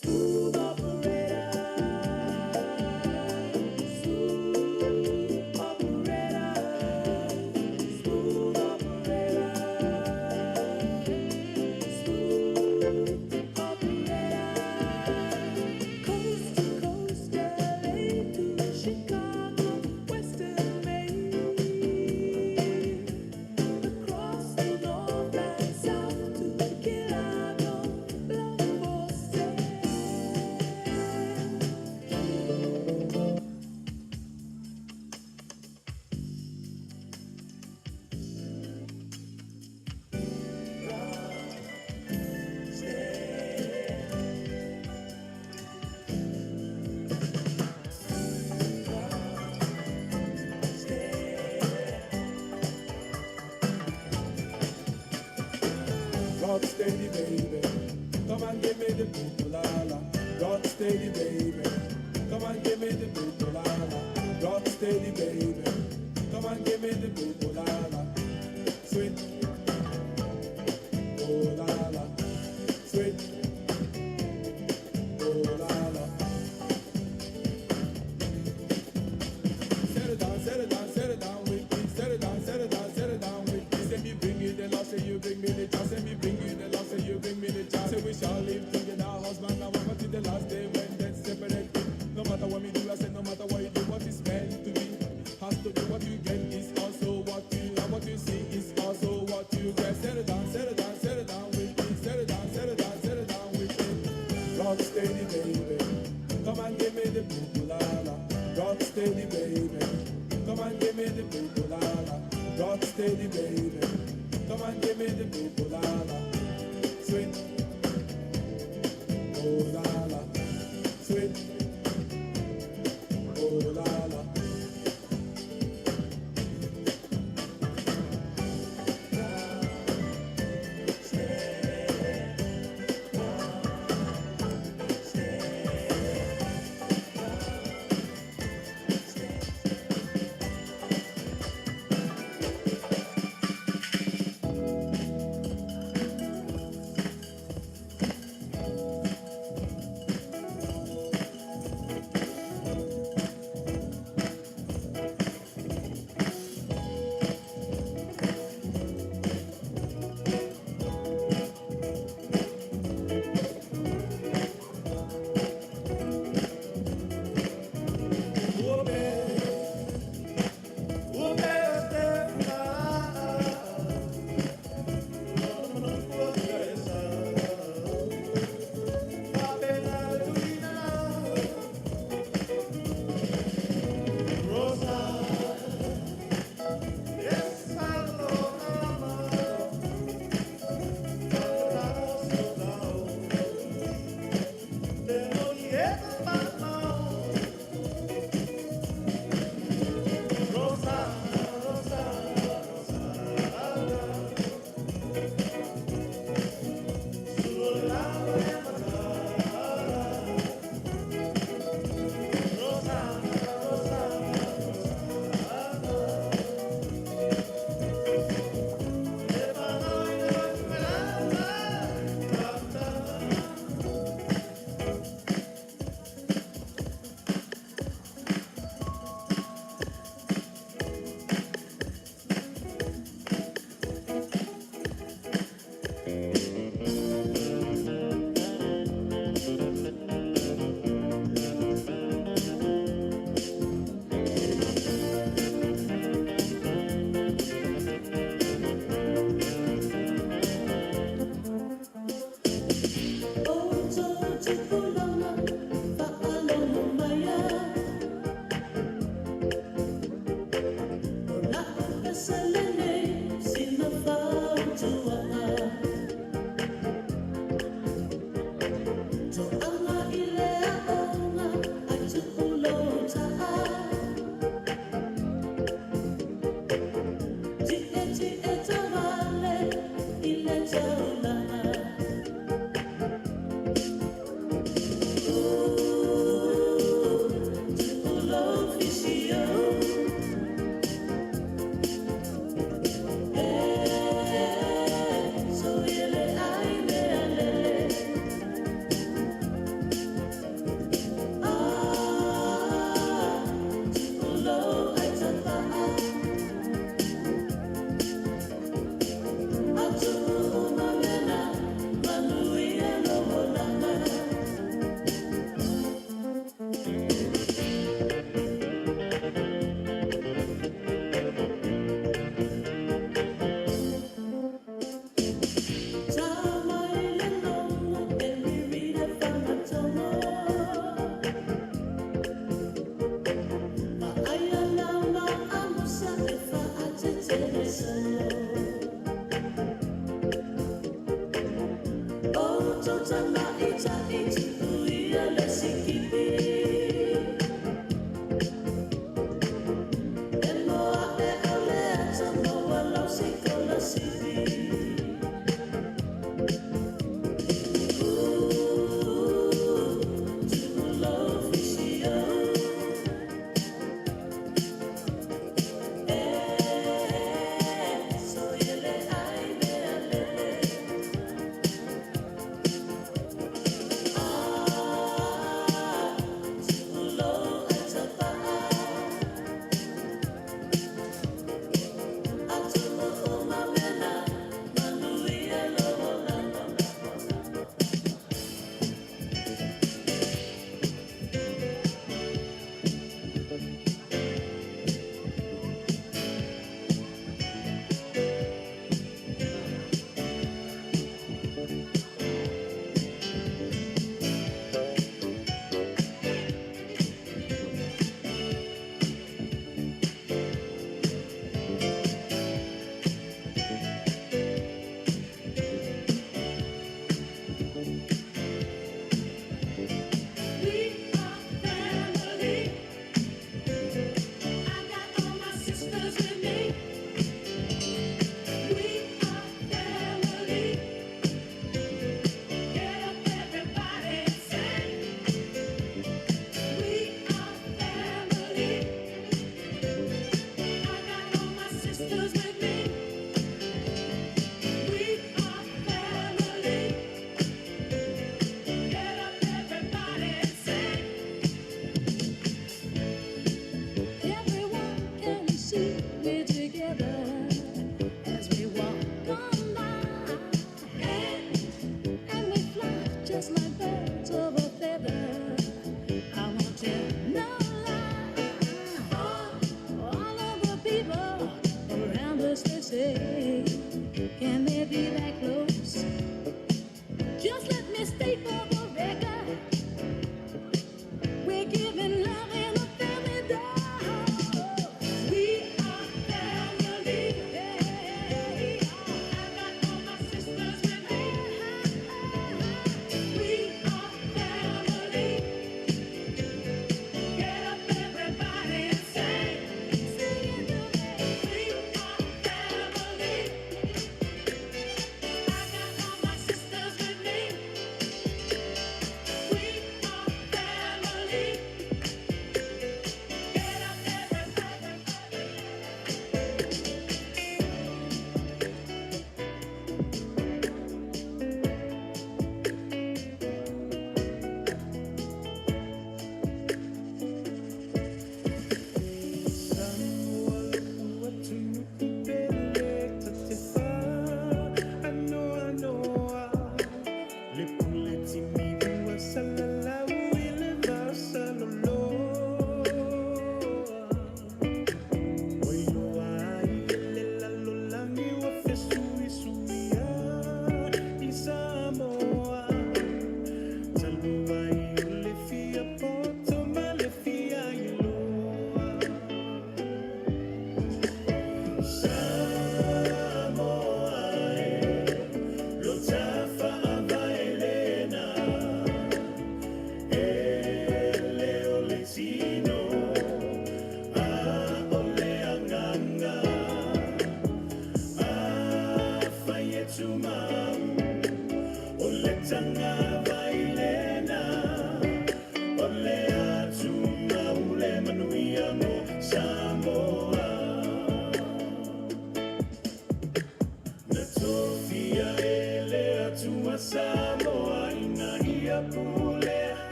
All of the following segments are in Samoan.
Smooth operator. Smooth operator. Smooth operator. Smooth operator. Coast to coast, LA to Chicago, Western Maine. Across the north and south to Chicago, love for sale. Rock steady, baby. Come and give me the boogalala. Rock steady, baby. Come and give me the boogalala. Rock steady, baby. Come and give me the boogalala. Sweet, oh la la. Sweet, oh la la. Settle down, settle down, settle down with me. Settle down, settle down, settle down with me. Say me bring you the love, say you bring me the job. Say me bring you the love, say you bring me the job. Say we shall live together, husband and wife, until the last day when death separate we. No matter what me do, I say no matter what you do, what is meant to be has to be. What you get is also what you and what you see is also what you get. Settle down, settle down, settle down with me. Settle down, settle down, settle down with me. Rock steady, baby. Come and give me the boogalala. Rock steady, baby. Come and give me the boogalala. Rock steady, baby. Come and give me the boogalala. Sweet, oh la la. Sweet, oh la la.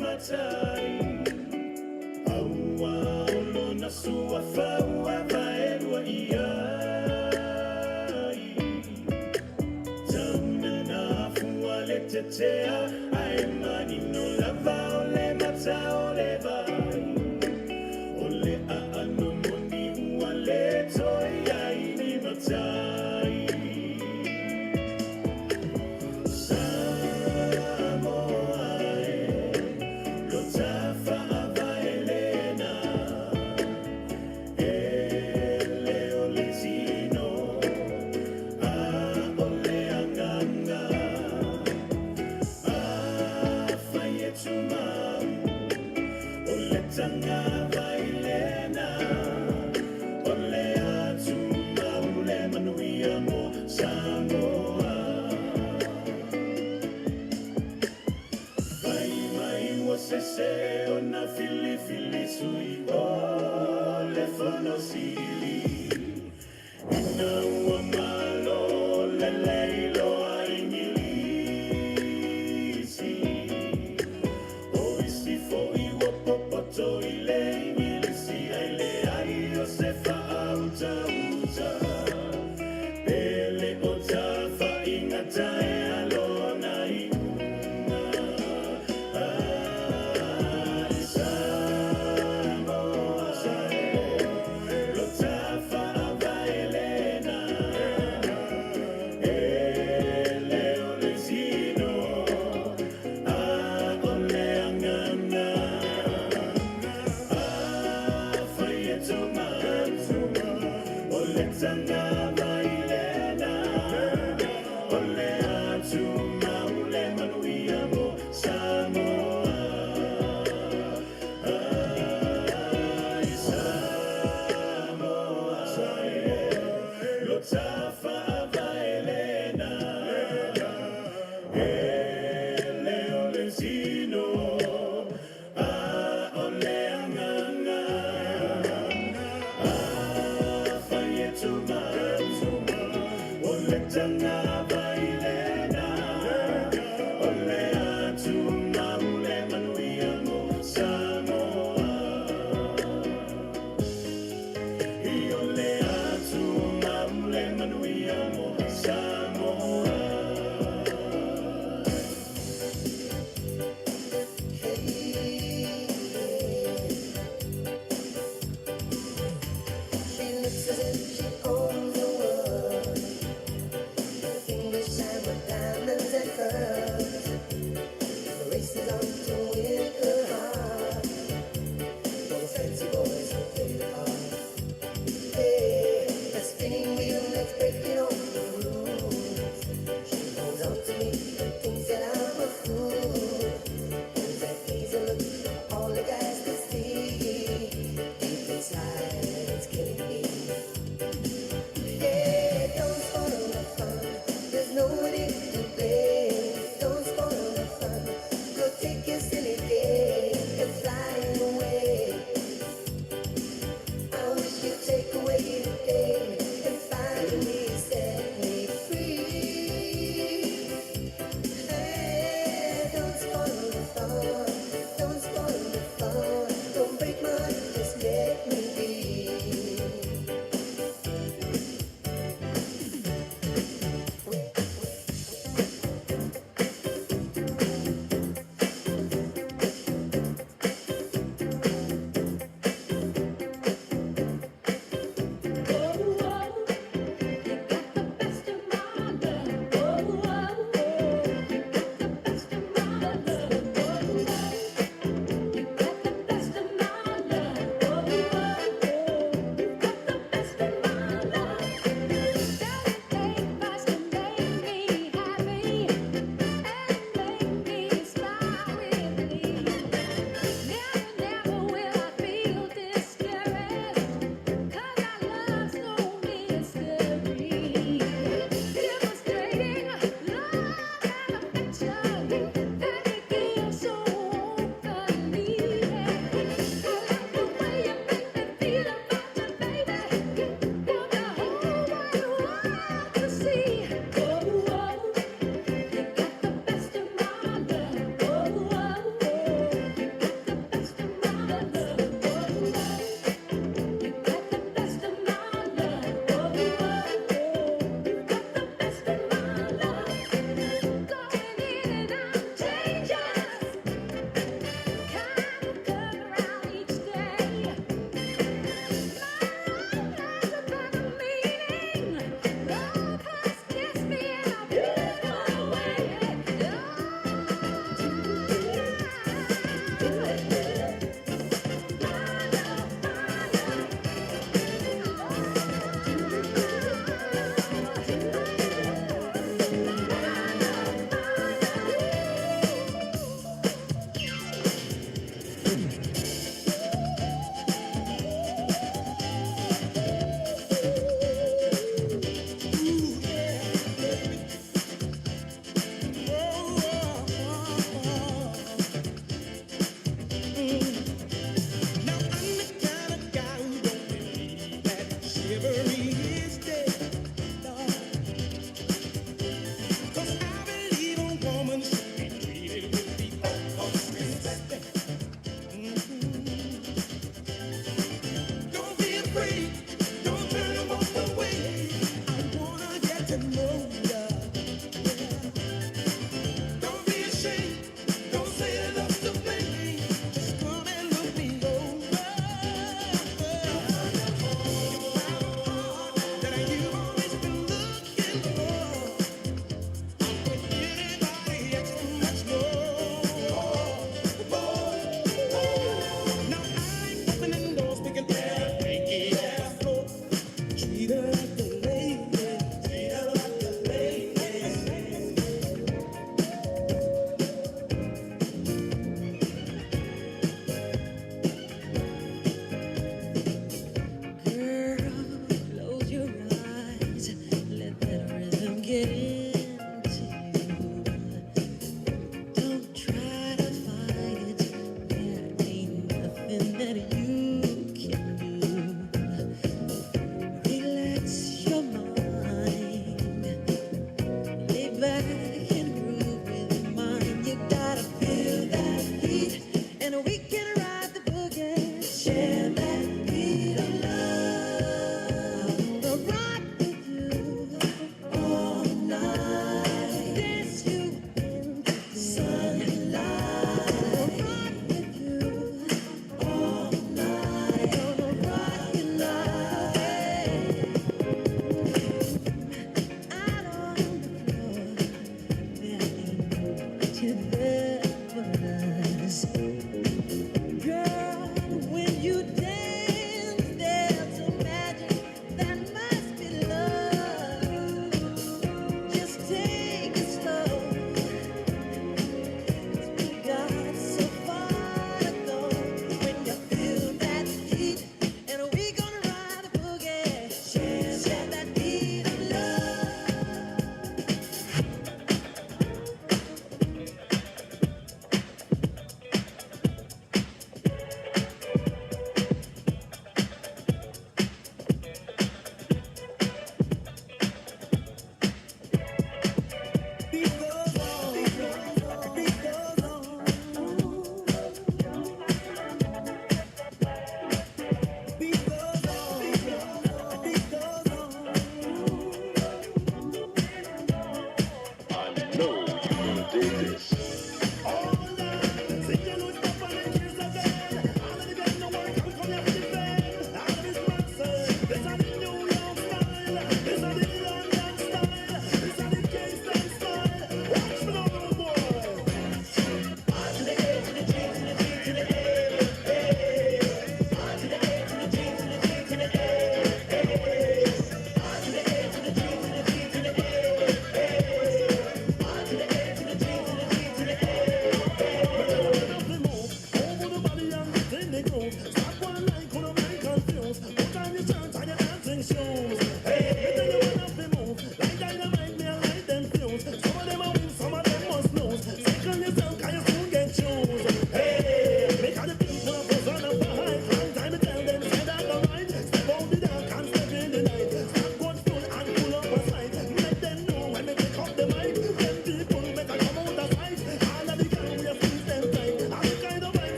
matai. Aua o lona suafa ua vaelua i ai. Tauna afua le tetea ae manino lava o le mata o le vai. O le aano moni ua le toe i ai ni matai. Samoa e, lo ta faavae lena. E le o le tino, a o le agaga. Afai e tumau, o le tagavai lena. O le a tumau le manuia mo Samoa. Fai mai ua sese ona filifili sui o le Fono Sili. Ina ua malo lelei loa Igilisi. O isi foi ua popoto i le Igilisi ae leai o se faautauta. Pe le o tafaiga taea lona iuga. Ai Samoa, lo ta faavae lena.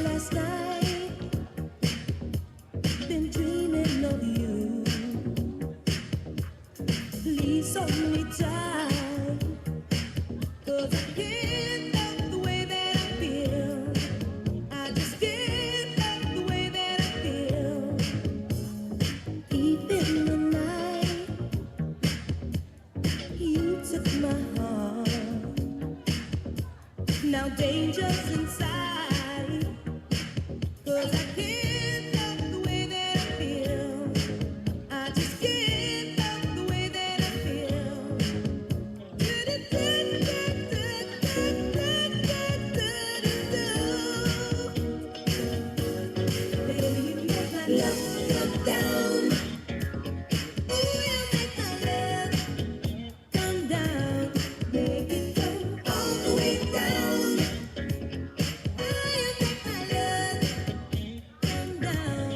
Last night, been dreaming of you. Please hold me tight, 'cause I can't love the way that I feel. I just can't love the way that I feel. Deep in the night, you took my heart. Now danger's inside, 'cause I can't love the way that I feel. I just can't love the way that I feel. Do-do-do-do-do-do-do-do-do. Baby, you make my love come down. Ooh, you make my love come down. Make it go all the way down. Ooh, you make my love come down.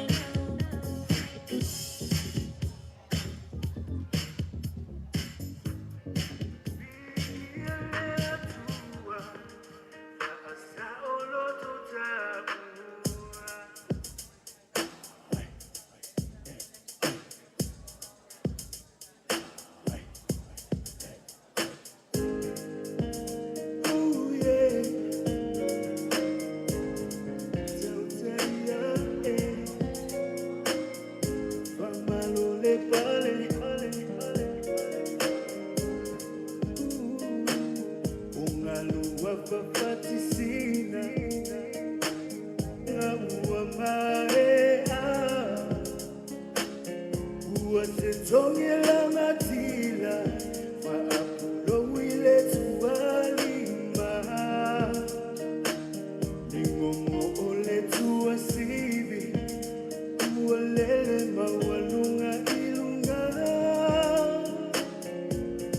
Ooh, yeah. Eh. Tongela matila, fa apulo wile tualima. Ningongo ole tuasivi, ualele mawalunga ilunga.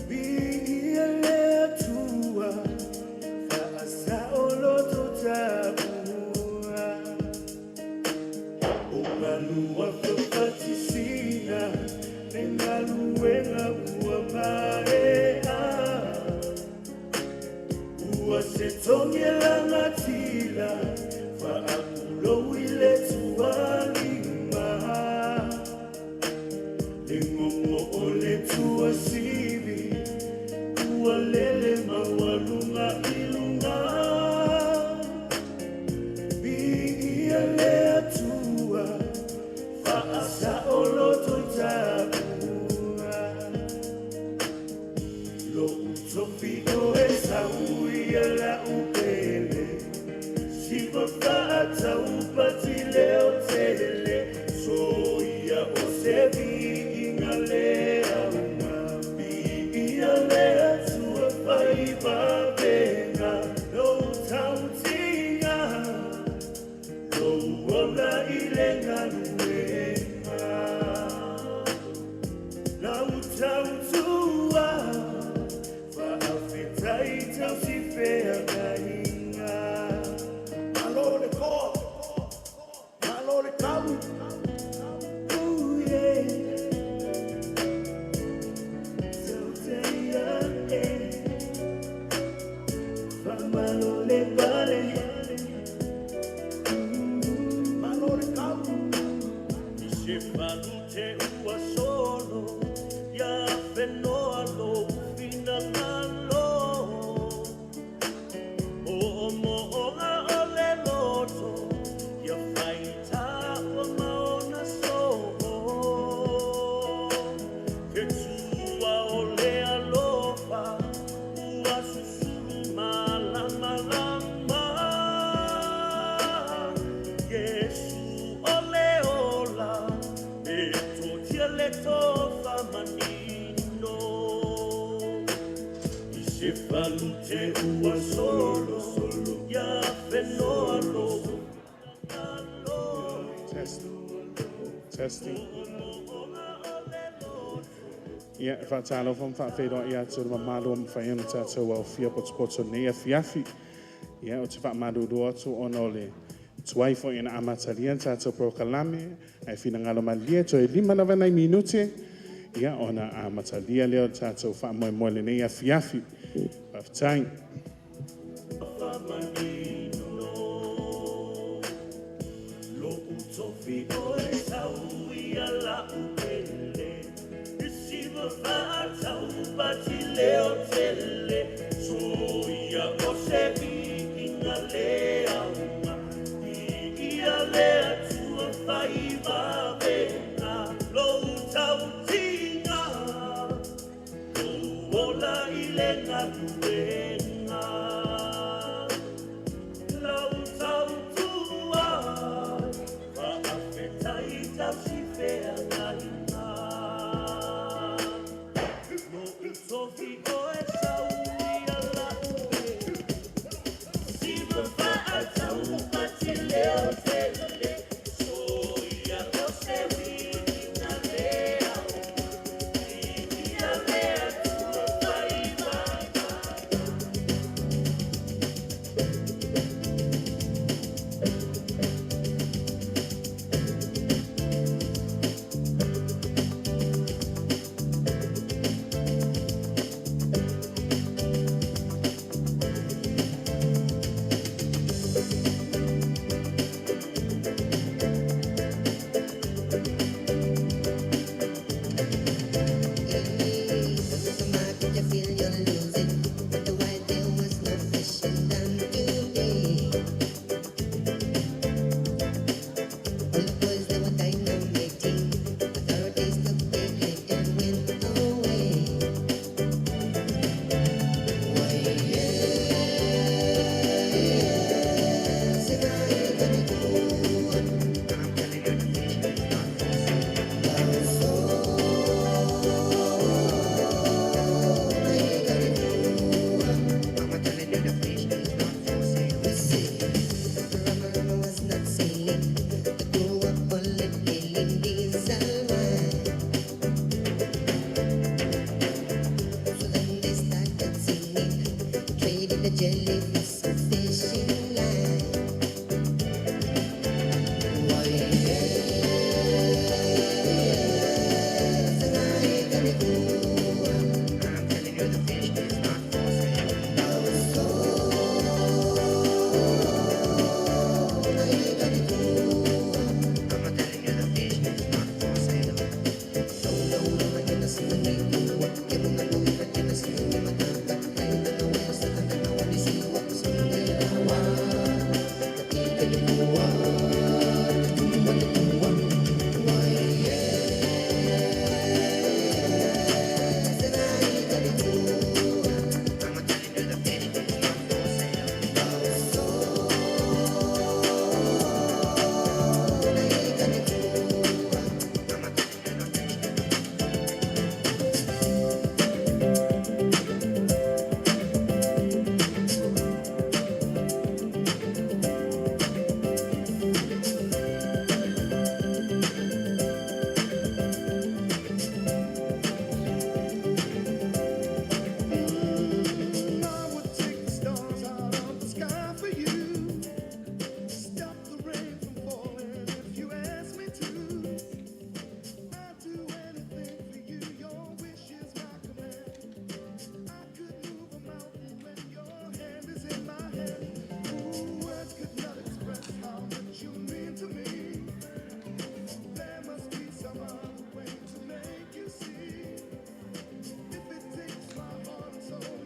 Bigiele atua, faasa oloto tabua. Ungalua fafatisina, nengaluenga ua maea. Ua se tongela matila, fa apulo wile tualima. Lingongo ole tuasivi, ualele mawalunga ilunga. Bigiele atua, faasa oloto tabua. Lo utofio esa uia la upele. Siva faata upatile otele. Soia osevi ingalea unga. Biia lea tua faiva venga. Lo tautinga. Lo uola ilenga luenga. La utautua. Fa'afetai tausifeagaiga. Malo le koa, malo le kau. Ooh, yeah. Tauteia, eh. Fa'amalo le pale. Malo le kau. Isefalute ua solo, ia fenoa lou finagalo. Mo'omo'oga o le loto, ia faitā ua maona so'o. Fetua o le alofa, ua susulu malamalama. Iesu o le ola, e totia le tofa manino. Isefalute ua solo, ia fenoa lou Test. Testing. Ia, e faatalofa ma faafeiloai atu i le mamalu ua mafai ona tatou aofia potopoto i lenei afiafi. Ia, ou te faamalulu atu ona o le tuai foi ina amatalia le tatou polokalame, ae finagalo malilie toe 5 lava nai minute, ia ona amatalia lea o le tatou faamoemoe i lenei afiafi. Faafetai. Famanino.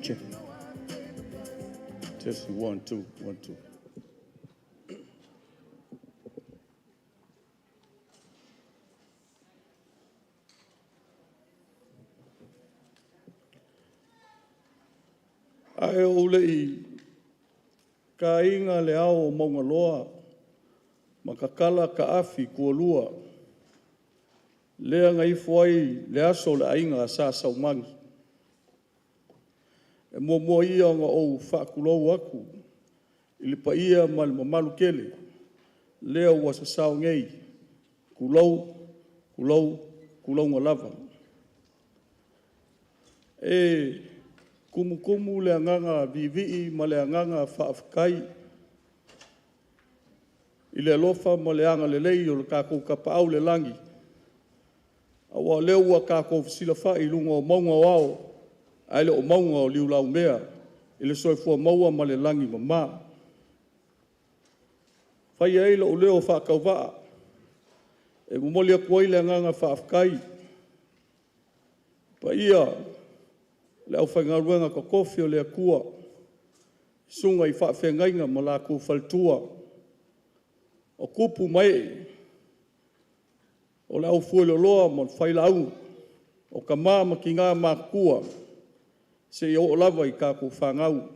Check. Test 1, 2, 1, 2. Ae ou le i taina le ao o Maugaloa ma tatala taafi tualua, lea na ifo ai le aso o le aiga Sa Saumani. E muamua ia ona ou faatulou atu i le paia ma le mamalu tele lea ua sasao nei, tulou, tulou, tulouna lava. E tumutumu le agaga viivii ma le agaga faafetai i le alofa ma le agalelei o le tatou Tapaau i le Lagi, aua o lea ua tatou fesilafai i luga o mauga o ao ae le o mauga o liulaumea i le soifua maua ma le lagi e mama. E fai ai lou leo faatauvaa E momoli atu ai le agaga faafetai paia o le aufaigaluega totofi o le Atua, susuga i faafeagaiga ma latou faletua, o tupu ma ee o le aufueloloa ma failauga, o tama ma tina matutua seia oo lava i tatou fanau.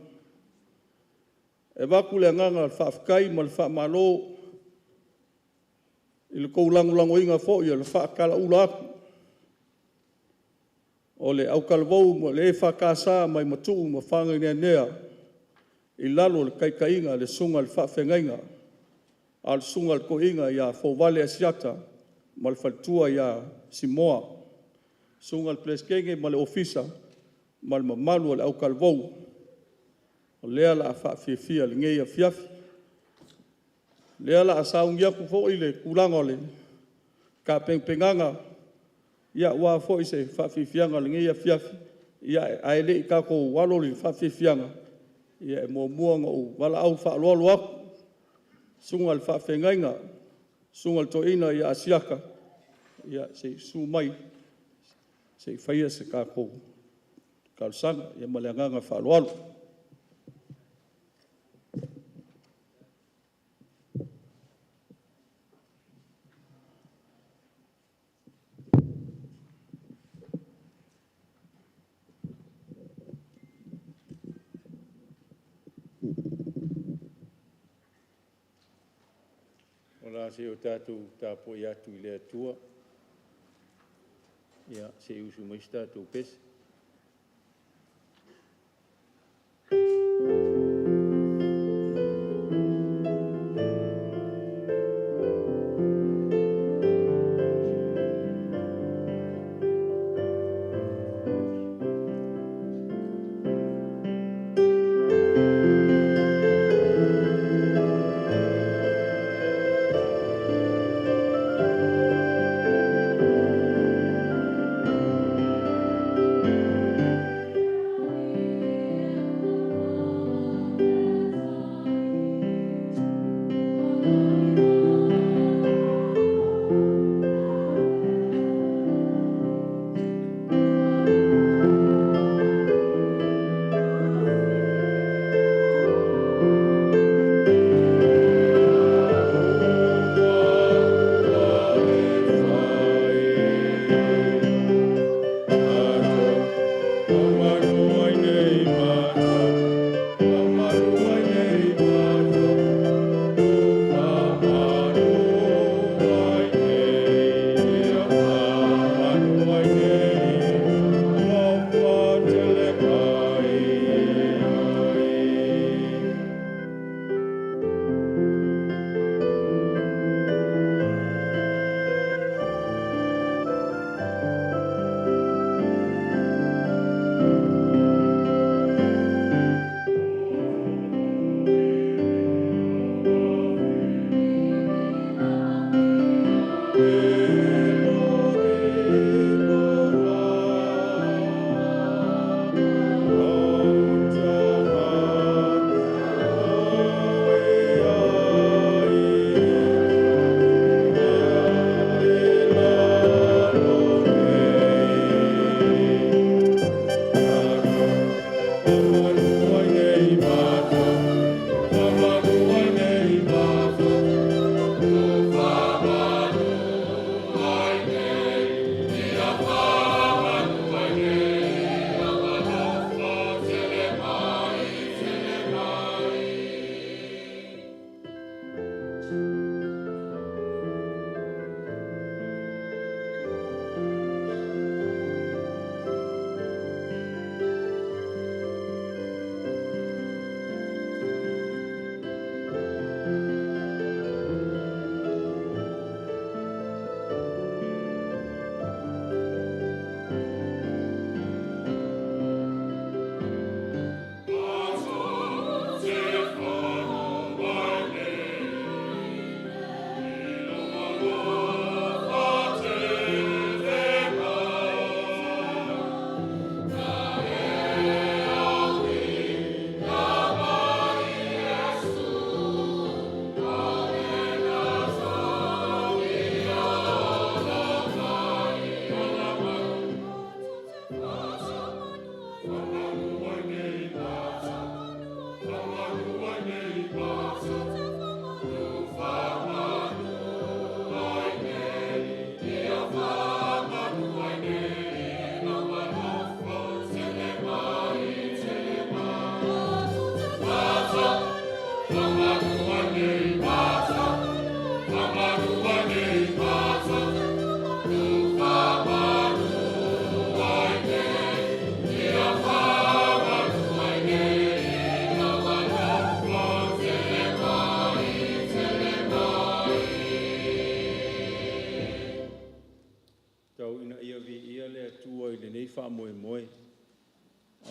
E avatu le agaga faafetai ma le faamalo i le tou lagolagoina foi o le faatalaula atu o le autalavou ma le EFKS mai Matuu ma Fagaineanea i lalo o le taitaiga a le susuga i le Faafeagaiga, a o le susuga i le Toeaina ia Fouvale Asiata ma le faletua ia Simoa, susuga i le Peresetene ma le Ofisa ma le mamalu o le autalavou, o lea o le a faafiafia i lenei afiafi. O lea o le a sauni atu foi le tulaga o le tapenapenaga aua foi se faafiafiaga o lenei afiafi. Ae le i tatou alo i le faafiafiaga, e muamua ona ou valaau faaaloalo atu i le susuga i le faafeagaiga, le susuga i le toeaina ia Asiata, se i susu mai se i faia se tatou talosaga. Ia ma le agaga faaaloalo. O le a se i tatou tapuai atu i le Atua se i usu mai se tatou pese.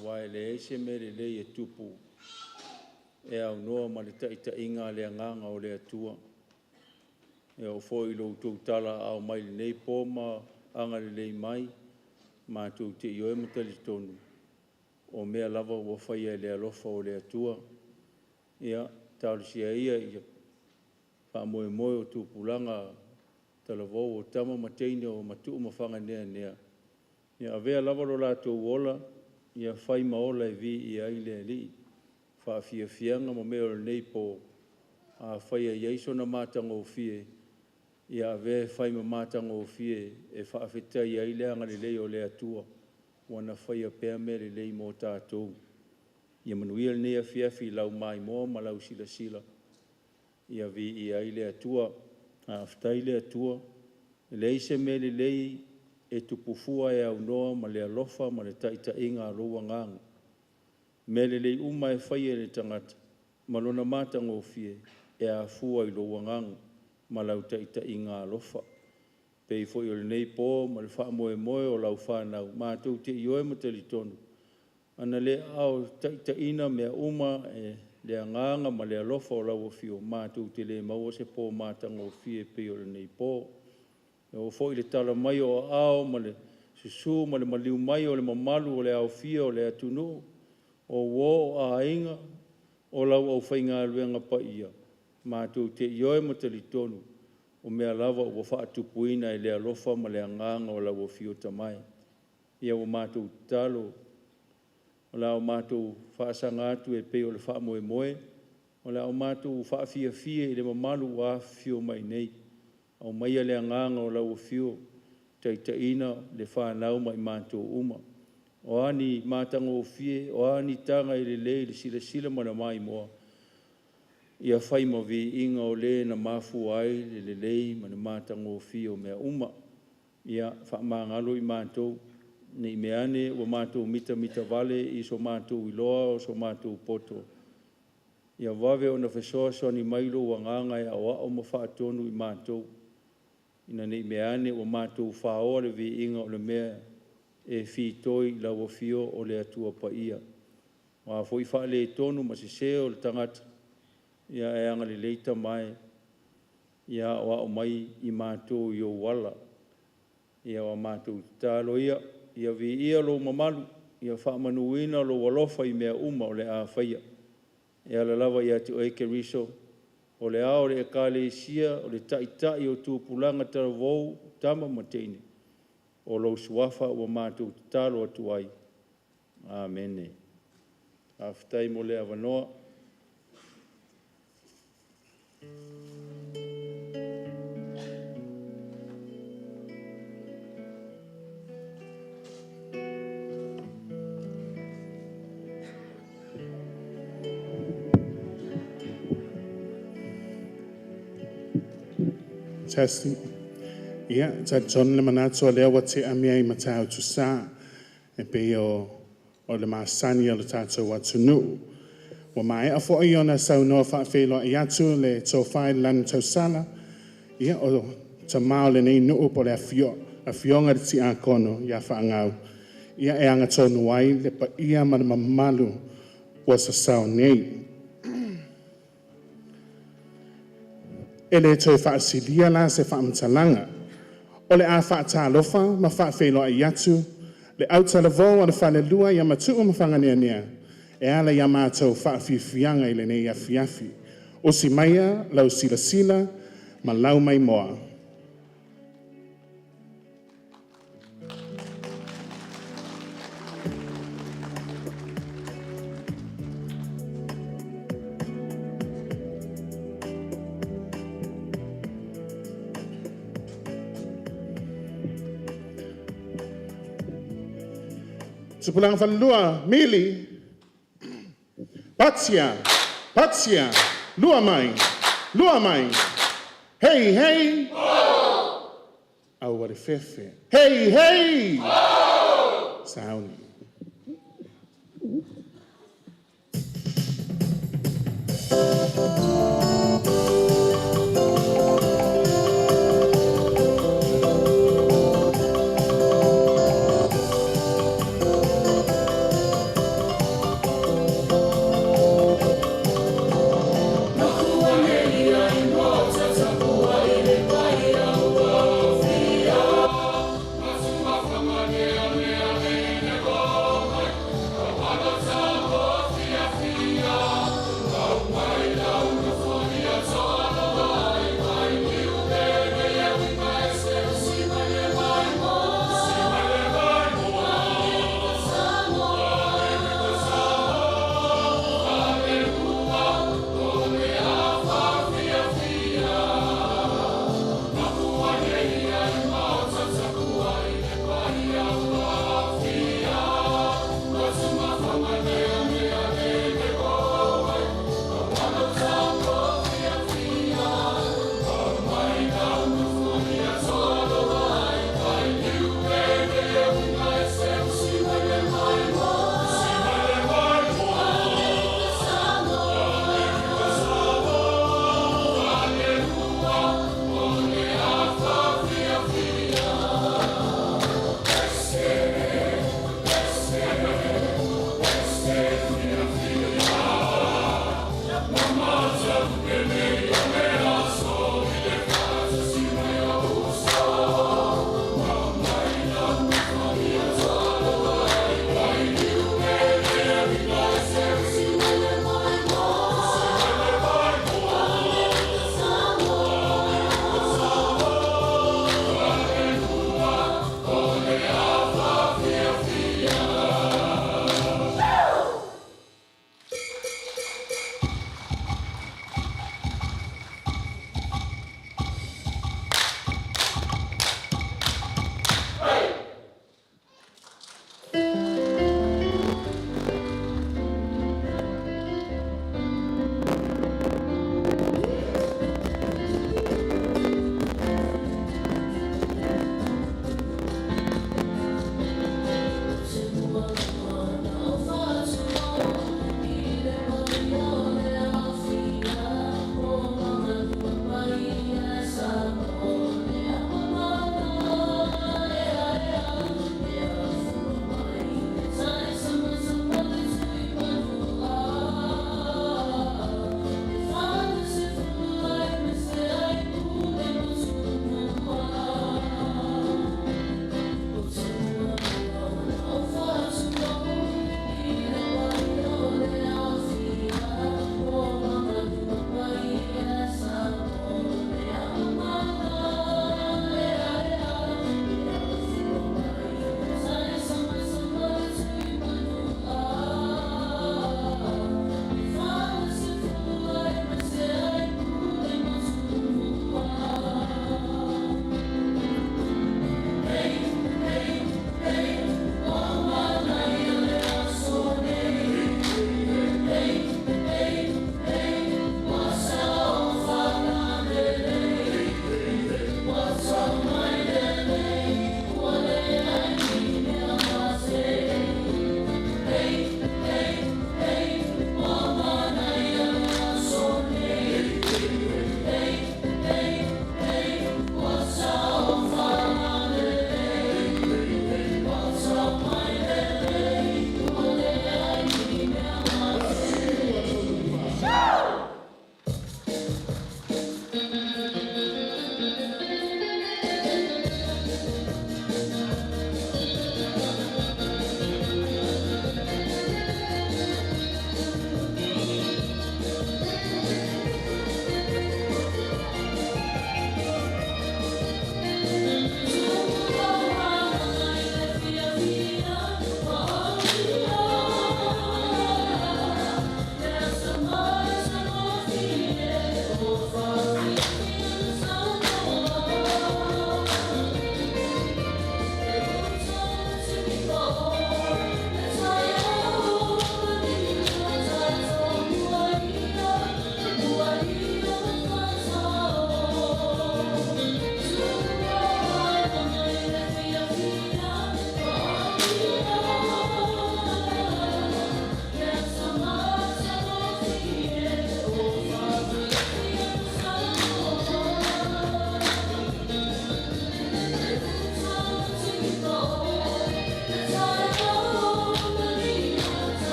Aua e leai se mea lelei e tupu e aunoa ma le taitaiga a le Agaga o le Atua. E oo foi i lo outou talaaao mai lenei po ma agalelei mai, matou te ioe ma talitonu, o mea lava ua faia i le alofa o le Atua. Ia, talosia ia ia faamoemoe o tupulaga talavou o tama ma teine o Matuu ma Faganeanea, ia avea lava lo latou ola ia fai ma ola e viia ai le Alii. Faafiafiaga ma mea o lenei po, afai e i ai sona matagofie, ia avea e fai ma matagofie e faafetaia ai le agalelei o le Atua ua na faia pea mea lelei mo tatou. Ia manuia lenei afiafi i lau maimoa ma lau silasila, ia viia ai le Atua. Faafetai i le Atua, e leai se mea lelei e tupu fua e aunoa ma le alofa ma le taitaiga a lou Agaga. Mea lelei uma e faia e le tagata ma lona matagofie, e afua i lou Agaga ma lau taitaiga alofa. Pei foi o lenei po ma le faamoemoe o lau fanau, matou te ioe ma talitonu, ana le aao taitaiina mea uma e le Agaga ma le alofa o lau Afio, matou te le maua se po matagofie pei o lenei po. E oo foi i le tala mai o aao ma le susu ma le maliu mai o le mamalu o le aofia o le atunuu, o uo, o aiga, o lau aufaigaluega paia, matou te ioe ma talitonu, o mea lava ua faatupuina e le alofa ma le agaga o lau Afio Tamae. Ia ua matou tatalo, o le a matou faasaga atu e pei o le faamoemoe, o le a matou faafiafia i le mamalu ua afifio mai nei. Aumaia le agaga o lau Afio, taitaiina le fanau ma i matou uma. O a ni matagofie, o a ni taga e lelei i le silasila ma le maimoa, ia fai ma viiga o le na mafua ai le lelei ma le matagofie o mea uma. Ia faamagalo i matou, ne i meaane ua matou mitamitavale i so matou iloa o so matou poto, ia vave ona fesoasoani mai lou Agaga e aoao ma faatonu i matou, ina ne i meaane ua matou faoa le viiga o le mea e fitoi i lau Afio o le Atua Paia. O a foi faaletonu ma sese o le tagata, ia e agalelei Tama e, ia aoao mai i matou i ou ala. Ia o a matou tatalo ia, ia viia lou mamalu, ia faamanuina lou alofa i mea uma o le a faia. E ala lava ia te oe Keriso, o le ao o le Ekalesia, o le Taitai o tupulaga talavou, tama ma teine, o lou Suafa ua matou tatalo atu ai. Amene. Faafetai mo le avanoa. Testing. Ia, talitonu le manatu o lea ua tea mea i Matautusa, e pei o le masani o le tatou atunuu. Ua maea foi ona saunoa faafeiloai atu le tofa i le lagi tausala, ia o tama o lenei nuu po o le afioga i le Tiakono ia Faagau, ia e agatonu ai le paia ma le mamalu ua sasao nei. E le toe faasilia la se faamatalaga, o le a faatalofa ma faafeiloai atu le autalavou o le falelua ia Matuu ma Faganeanea, e ala ia matou faafiafiaga i lenei afiafi. Usi maia lau silasila ma lau maimoa. Tupulaga falelua, Mili, Patia, Patia, lua mai, lua mai, hei hei, aua le fefe, hei hei, sauni.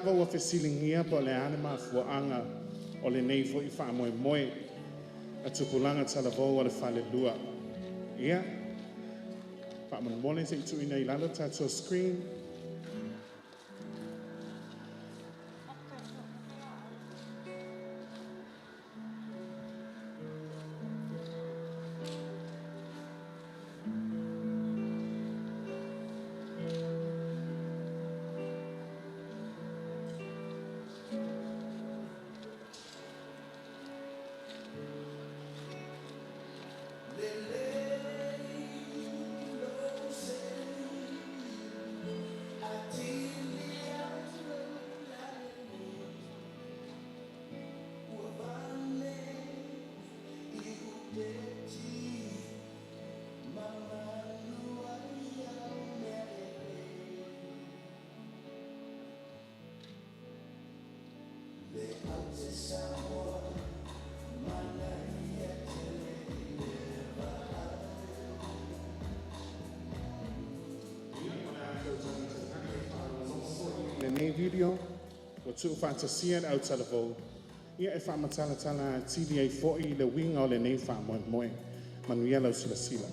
lava ua fesiligia po o le a le mafuaaga o lenei foi faamoemoe a tupulaga talavou o le falelua. Ia, faamolemole se i tuuina i lalo tatou screen. Lenei video ua tuufaatasia e le autalavou ia e faamatalatala atili ai foi le uiga o lenei faamoemoe. Manuia lau silasila.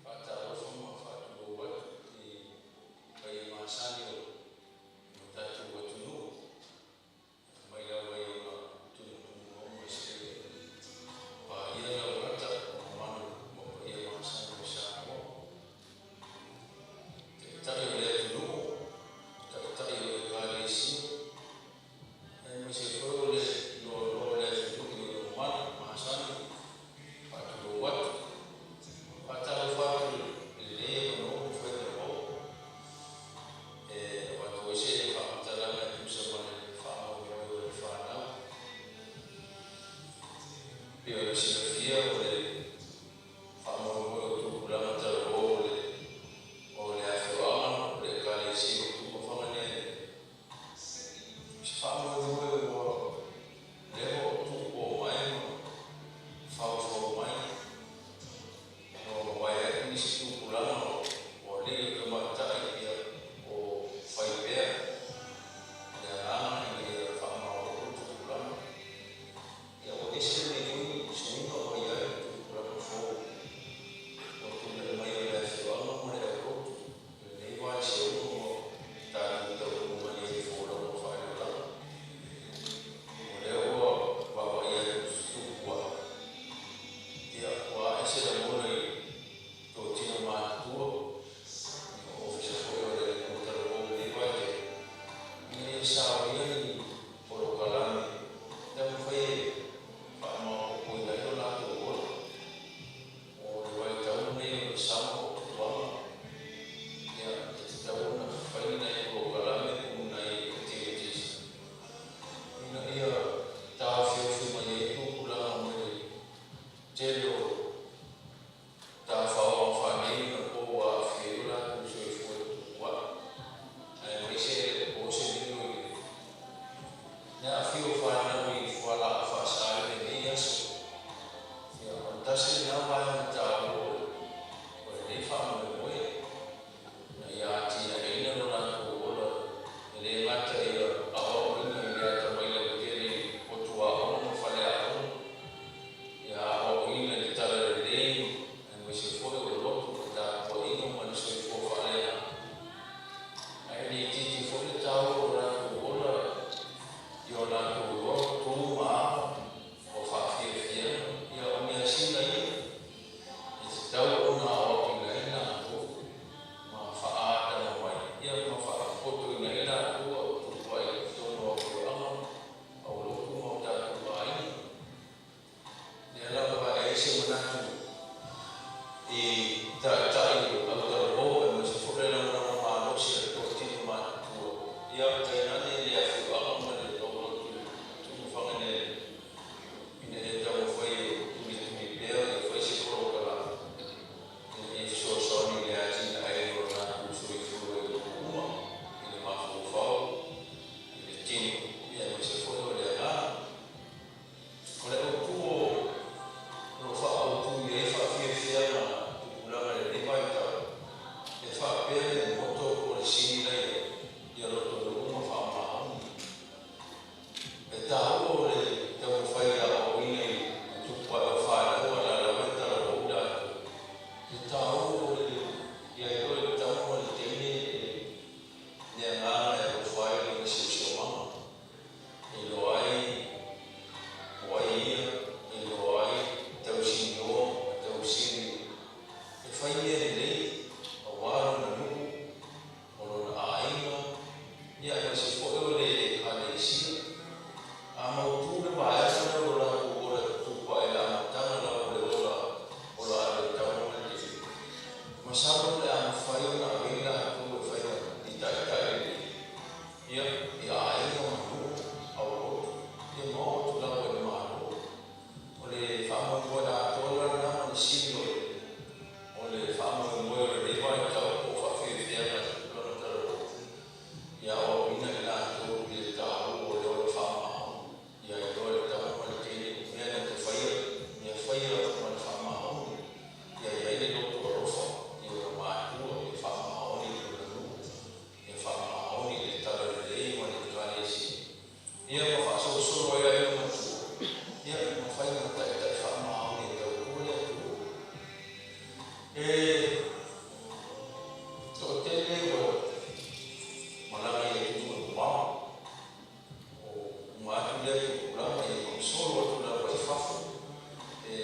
Faatalofa ma faatulou atu i paia masani o le tatou atunuu mai lava i ona tumutumu mauga seia paia laulata mamalu ma paia masani o Samoa. Taitai o le atunuu, Taitai o Ekalesia, aemaise foi o le loaloa o le atunuu i ona mamalu masani. Faatulou atu. Faatalofa atu i lenei avanoa ua mafai ona maua e avatu ai se faamatalaga e tusa ma le faamoemoe o le fanau. E pei ona silafia o le faamoemoe o tupulaga talavou o le afioaga o le Ekalesia o Tuamafaga nei, o se faamoemoe ua leva ona tuupoo mai ma faufau mai ina ua mavae atu nisi tupulaga o alii o tamaitai o fai pea le agaga ina ia faamaopoopo tupulaga. Ia ua ese lenei foi suiga ua i ai le tupulaga fou ua tulai mai o le afioaga ma le aulotu i lenei vaeseuga ua tatou taunuu mai ai i folauga faaleolaga. O lea ua vaavaai atu i tupu ae, ia ua ae se lagona i totino matutua, o ofisa foi o le autalavou i lenei vaitaimi, ina ia saoia ni polokalame taumafai e faamaopoopoina ai lo latou ola. O le vaitau lenei o le sama o tupuaga, ia e tatau ona fai ni nai polokalame po o ni nai activities ina ia taofiofi mai ai tupulaga mai le tele o tafaoga faaneionapo ua aafia ai lo latou soifua tupua'i, aemaise e le o po se lilo i le aafia o fanau i fualaau faasaina i lenei aso. Ia, o le tasi lena vaega taua o lenei faamoemoe ina ia atinaeina lo latou ola, e le gata ia aoaoina i le atamai lautele i potuaoga ma faleaoga, ia aoaoina i le talalelei aemaise foi o lotu ma tapuaiga ma le soifua faaleagaga. Ae le itiiti foi le taua o latou ola i o latou iloa tu ma aga o faafiafiaga. Ia, o measina ia e tatau ona aoaoina ai latou ma faaatagamaia ma faapotopotoina ai latou a o tupu ai i totonu o afioaga, aulotu ma o tatou aiga. Lea lava e ai se manatu i taitai o autalavou aemaise foi le lagolago malosi a le i ai faafiafiaga tupulaga i lenei vaitau, e faapea le motto po o le sini la e i ai, ia lotonuu ma faamaoni. E taua o le taumafai e aoaoina i tupu ae o fanau a o la e lava e talavou i latou, le taua o le ia iloa e le tama ma le teine le agaga e alofa ai i lona siosiomaga, e iloa ai o ai ia, e iloa ai tausinio ma tausili e fai mea lelei aua lona nuu, o lona aiga, aemaise foi o le Ekalesia. A mautu le vaega lea o lo latou ola tutupu ae i le amataga lava o le ola ola a le tama ma le teine, masalo o le a mafai ona ave ai latou e fai ma ni taitai lelei ia i aiga ma nuu, aulotu, ia ma oo atu lava i le Malo. O le faamoemoe atoa la lena ma le sini o le o le faamoemoe o lenei vaitau po o faafiafiaga i tupulaga talavou, ia aoaoina i latou i le taua o le ola faamaoni, ia iloa e le tama ma le teine o mea na te faia, ia faia ma le faamaoni, ia i ai le loto alofa i ona matua, ia faamaoni i lona nuu, ia faamaoni i le talalelei ma le Ekalesia, ia ma faasolosolo ai aiga matua, ia ma fai ma taitai faamaoni e tautua le atunuu. E toatele ua malaga i atunuu e mamao, o uma atu lea tupulaga ua solo atu lava i fafo. E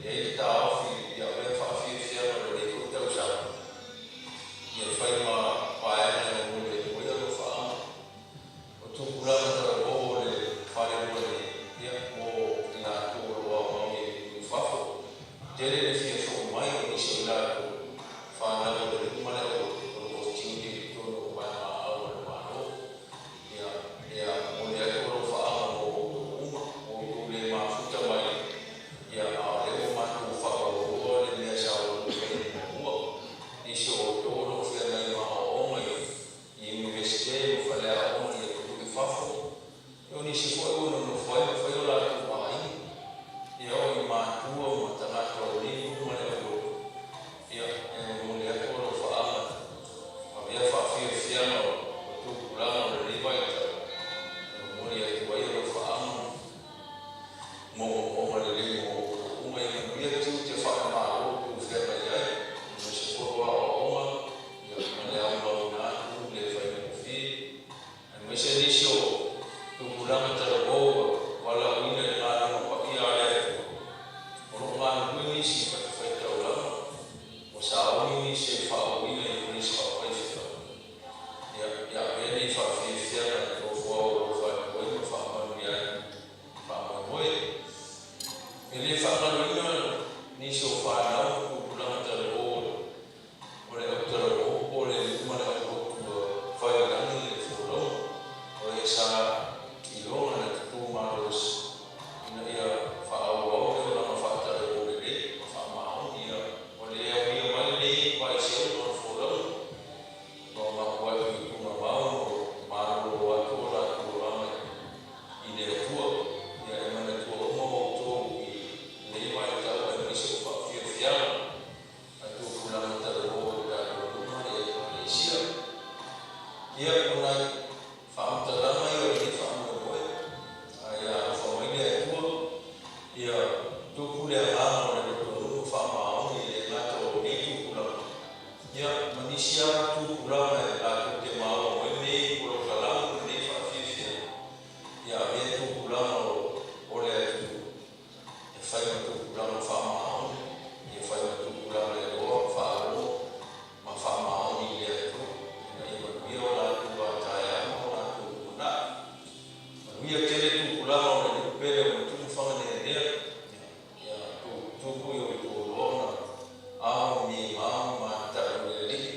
i ai le taofi ia avea faafiafiaga o lenei foi tausaga ia fai ma vaega e momoli atu ai alofaaga o tupulaga talavou o le falelua nei, ia mo i latou o lo o aumau i fafo. Tele le fia foi mai o nisi o i latou fanau o le nuu ma le aulotu o lo o tiute i totonu o vaega aau a le Malo. Ia, ia momoli atu alofaaga mo outou uma, ua outou le mafuta mai, ia, a o lea ua matou faaauaua le mea sa outou faia muamua. Nisi o outou o lo o feagai ma aoaoga i Iunivesite ma faleaoga i atunuu i fafo, ia o nisi foi ua nonofo ai ma fai o latou aiga, ia o i matua ma tagata o lenei nuu ma le aulotu, ia, e momoli atu alofaaga avea faafiafiaga o tupulaga o lenei vaitau e momoli atu ai alofaaga ma moomooga lelei mo outou uma. Ia manuia tiute faale-Malo o outou feagai ai, aemaise foi o aoaoga, ia, ma le aumauina atu le faigofie, aemaise nisi o tupulaga talavou ua valaauina i le galuega paia a le Atua. O lo o galulue nisi i fatafaitaulaga, ua sauni nisi e faaauauina i kolisi faafaifeau. Ia, ia avea lenei faafiafiaga e nofo alofa atu ai ma faamanuia ai faamoemoe. E le faagaloina nisi o fanau ma tupulaga talavou o le au talavou po o le nuu ma le aulotu ua fai i lagi le folauga, o e sa iloga na tutu malosi ina ia faaauau le olaga faatalavou lelei ma faamaoni. Ia, ua le aulia mai lenei vaiseuga o le folauga, ua mapu atu i tumamao ma malolo atu o latou olaga i le Atua. Ia e manatua uma outou i lenei vaitau aemaise o faafiafiaga a tupulaga talavou o le tatou nuu ma le Ekalesia. Ia, o nai faamatalaga ia o lenei faamoemoe, ae ia alofa mai le Atua, ia tupu le agaga o le lotonuu ma faamaoni i le gata o lenei tupulaga, ia, ma nisi lava tupulaga e latou te maua mai lenei polokalame ma lenei faafiafiaga, ia avea tupulaga o le atunuu e fai ma tupulaga faamaoni, ia fai ma tupulaga e loa faalogo ma faamaoni i le Atua, ina ia manuia o latou a taeao ma o latou lumanai. Manuia tele tupulaga o le nuu pele o Matumu Faganeanea, ia tupu i o outou loa ona ao mimao ma matata o le Alii.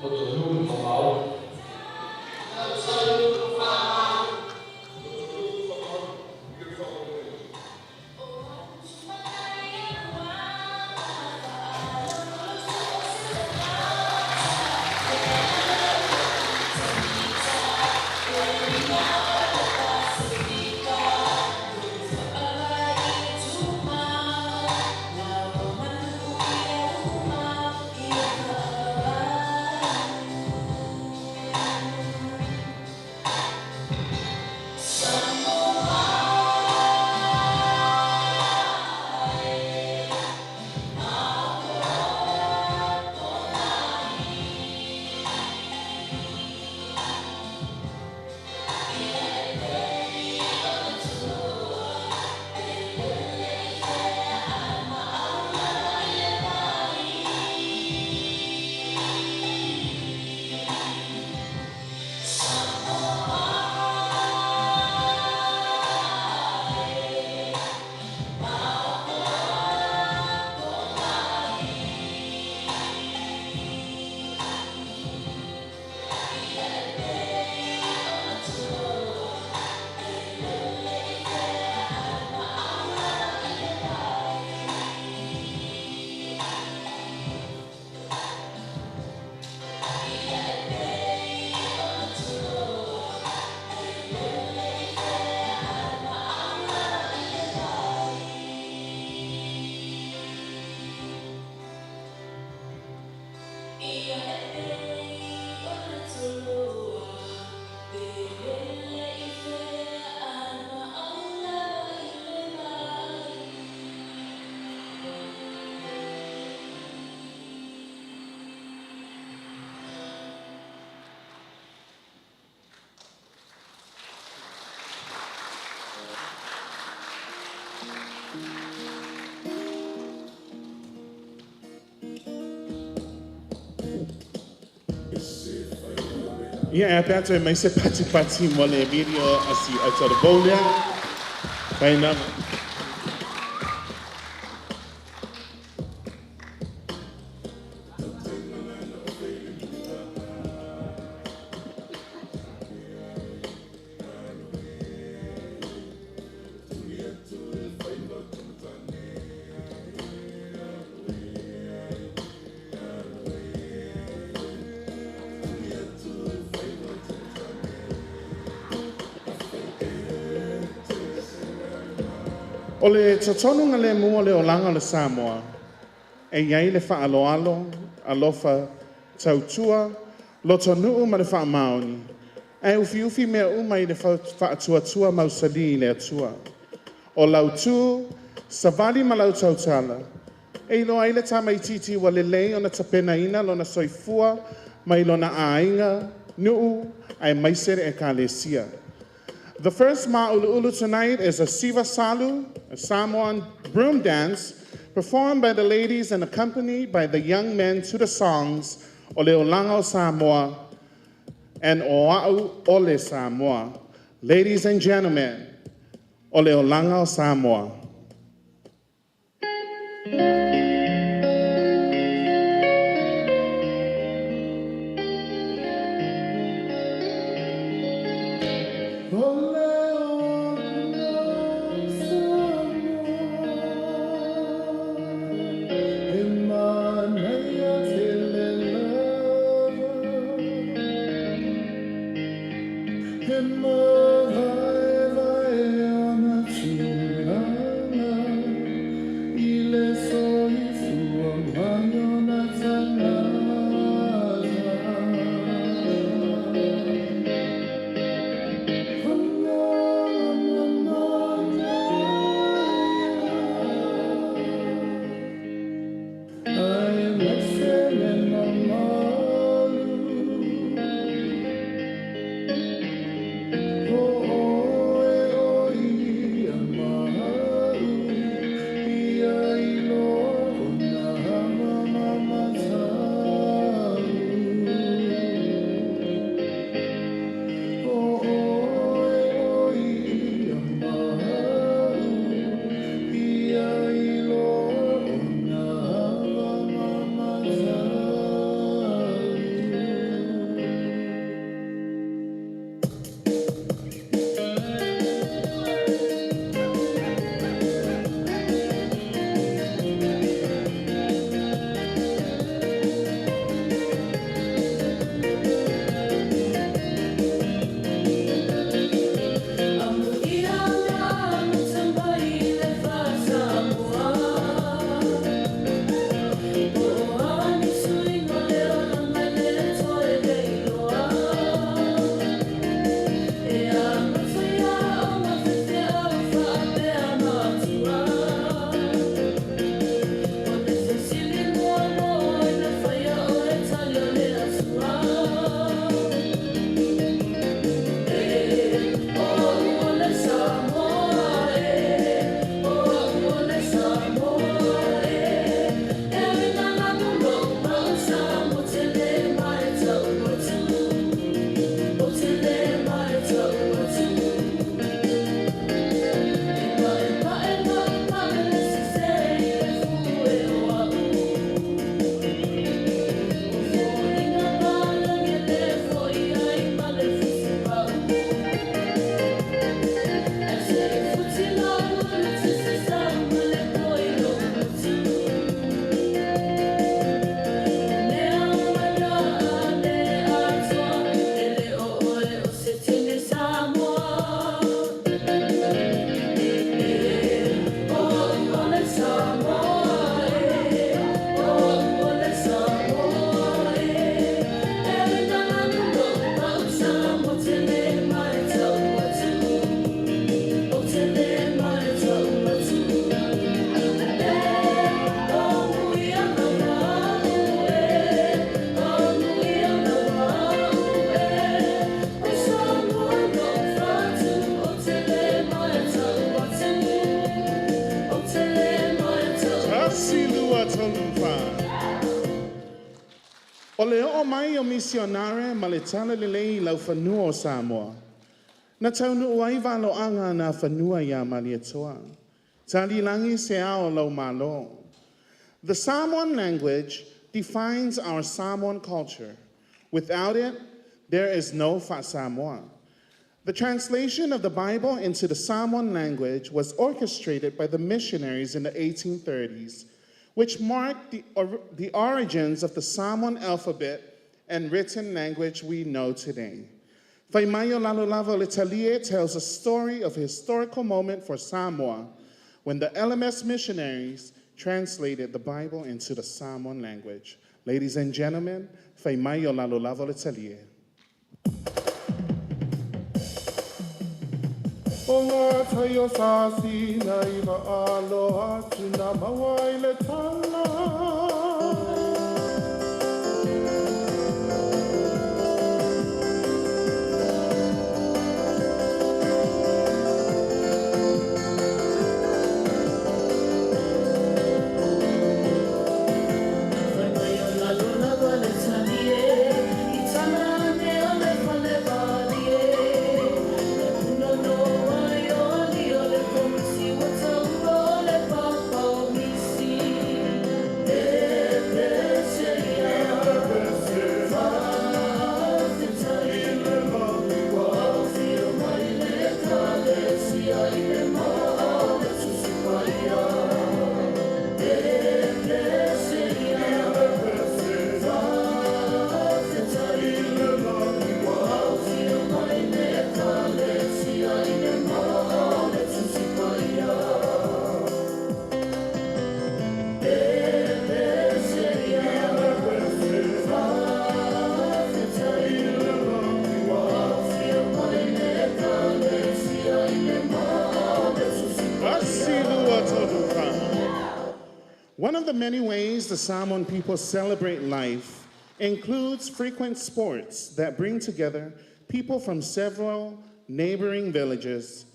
Lotonuu Faamaulu. Ia, e pe atu e mai se pati pati mo le video a si a lea. Pai nama. O le totonunga le mua le olaga o le Samoa, e iai le faaloalo, alofa, tautua, lotonuu ma le faamaoni, ae ufiufi mea uma i le faatuatua mausali i le Atua. O lautu, savali ma lau tautala, e iloa ai le tamaitiiti ua lelei ona tapenaina lona soifua mai lona aiga, nuu, aemaise le ekalesia. The first ma'ulu'ulu tonight is a Siva Salu, a Samoan broom dance, performed by the ladies and accompanied by the young men to the songs O Le Olaga o Samoa and O A'u Ole Samoa. Ladies and gentlemen, O Le Olaga o Samoa. I oo mai o misionare ma le talalelei i laufanua o Samoa, na taunuu ai valoaga na fanua iā Malietoa. Talilagi se ao o lau Malo. The Samoan language defines our Samoan culture. Without it, there is no Fa'asamoa. The translation of the Bible into the Samoan language was orchestrated by the missionaries in the 1830s, which marked the origins of the Samoan alphabet and written language we know today. Fai Mai o Lalo Lava o le Talie tells a story of a historical moment for Samoa when the LMS missionaries translated the Bible into the Samoan language. Ladies and gentlemen, Fai Mai o Lalo Lava o le Talie. O ngā tai o sāsina i maalo atu nā maua i le tala. Fai mai o lalo lava le talie, i tala ane o le fale malie. Na punono ai o ali o le komisi, ua taua o le papa o misi. E pese ia, faafetai, ua aofia mai le ekalesia i le maa o le Tusi Paia. E pese ia, faafetai, ua aofia mai le ekalesia i le maa o le Tusi Paia. E pese ia, faafetai, ua aofia mai le ekalesia i le maa o le Tusi Paia. Asilua Toduka. One of the many ways the Samoan people celebrate life includes frequent sports that bring together people from several neighboring villages.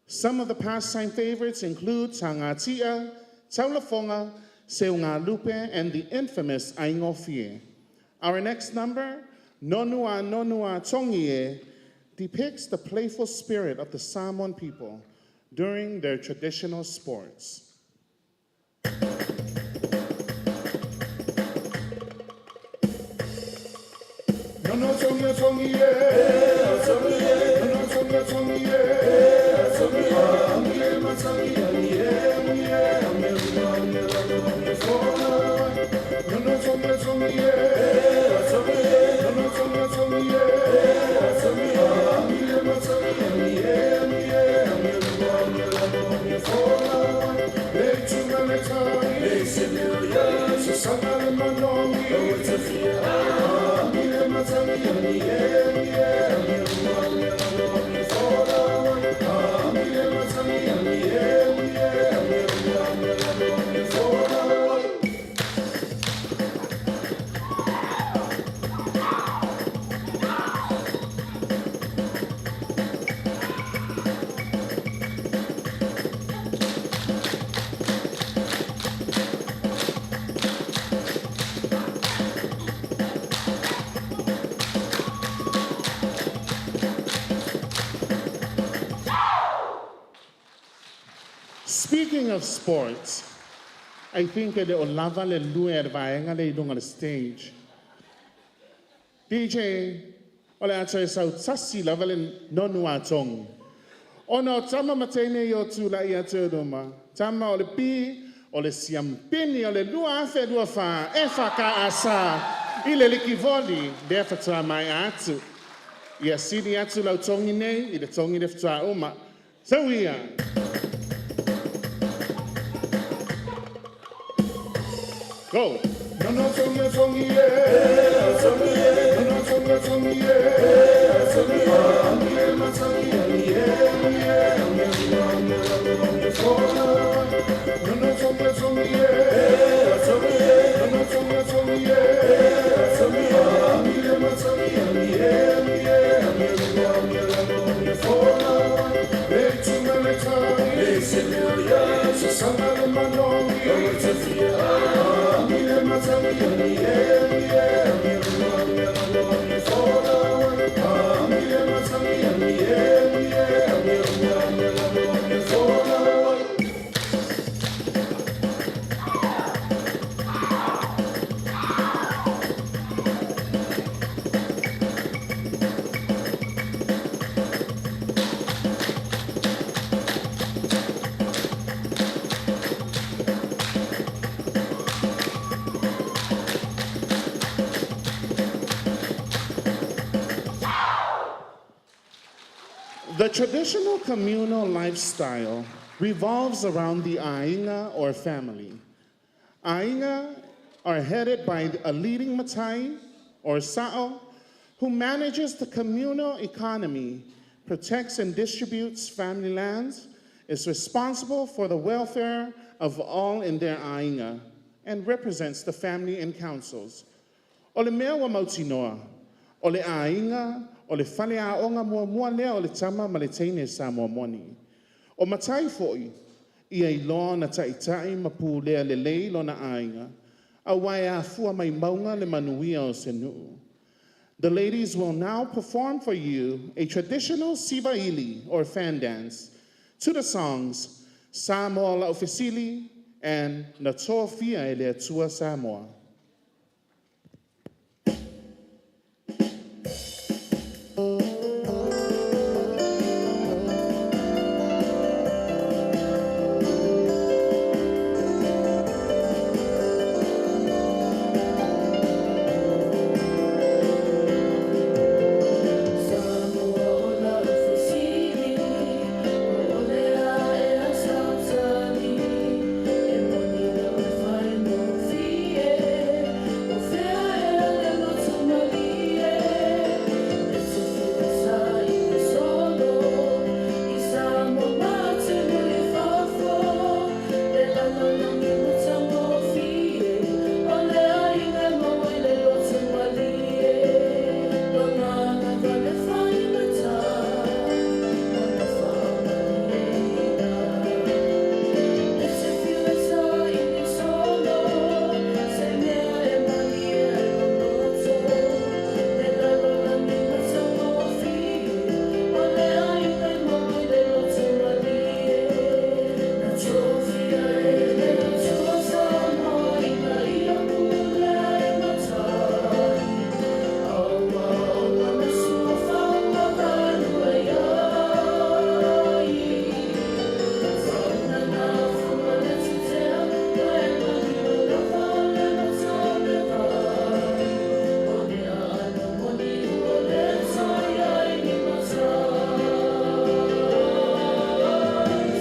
Some of the pastime favorites include Tangatia, Taulafonga, Seungalupe, and the infamous Aingofie. Our next number, Nonua Nonua Tongie, depicts the playful spirit of the Samoan people during their traditional sports. Nono tongi tongi e, nono tongi tongi e, angi matangi angi angi angi angi angi fona. Nono tongi tongi e, nono tongi tongi e, angi matangi angi angi angi angi angi fona. Le tunga le tani, le sasanga le manongi, angi matangi angi angi angi angi angi fona. Angi matangi angi angi angi angi angi fona. Speaking of sports, I think e le o lava le lue e vaenga le ilunga le stage. DJ, o le ata e sau tasi lava le nonu a tongi. Ona o tama matene i o tūla i a te ruma. Tama o le pi, o le siampini, o le lua afe lua wha, e whaka asa, i le liki voli, lea whatua mai atu. Ia sili atu lau tongi nei, i le tongi le whatua uma. Sau ia! Go! Nono tongi tongi e, nono tongi tongi e, angi matangi angi angi angi angi angi fona. Nono tongi tongi e, nono tongi tongi e, angi matangi angi angi angi angi angi fona. Le tunga le tani, sasanga le manongi, angi matangi angi angi angi The traditional communal lifestyle revolves around the aiga or family. Aiga are headed by a leading matai or sa'o who manages the communal economy, protects and distributes family lands, is responsible for the welfare of all in their aiga, and represents the family in councils. O le mea ua mautinoa, o le aiga, o le faleaoga muamua lea o le tama ma le teine Samoa moni. O matai foi, ia iloa ona taitai ma pulea lelei lona aiga, auā e afua mai mauga le manuia o se nuu. The ladies will now perform for you a traditional Sivaili or fan dance to the songs Samoa La'u Fesili and Na Tofia e le Atua Samoa. Samoa o lau fesili, o le a ea sau tali? E moni lau e faigofie, o fea ea le loto malie? E te fiu e saili solo, i Samoa ma atunuu i fafo, le lalolagi matagofie, o le aiga e maua i le loto malie. Lona lava le faigata, ona faamalieina. E te fiu e saili solo, se mea e malie ai lou loto. Le lalolagi matagofie, o le aiga e maua i le loto malie. Na tofia e le Atua Samoa ina ia pulea e matai. Auā o lona suafa ua valu ai ai. Faaunana fua le tutea, ma e manino lava o le mata o le vai. O le aano moni ua le toe i ai ni matai.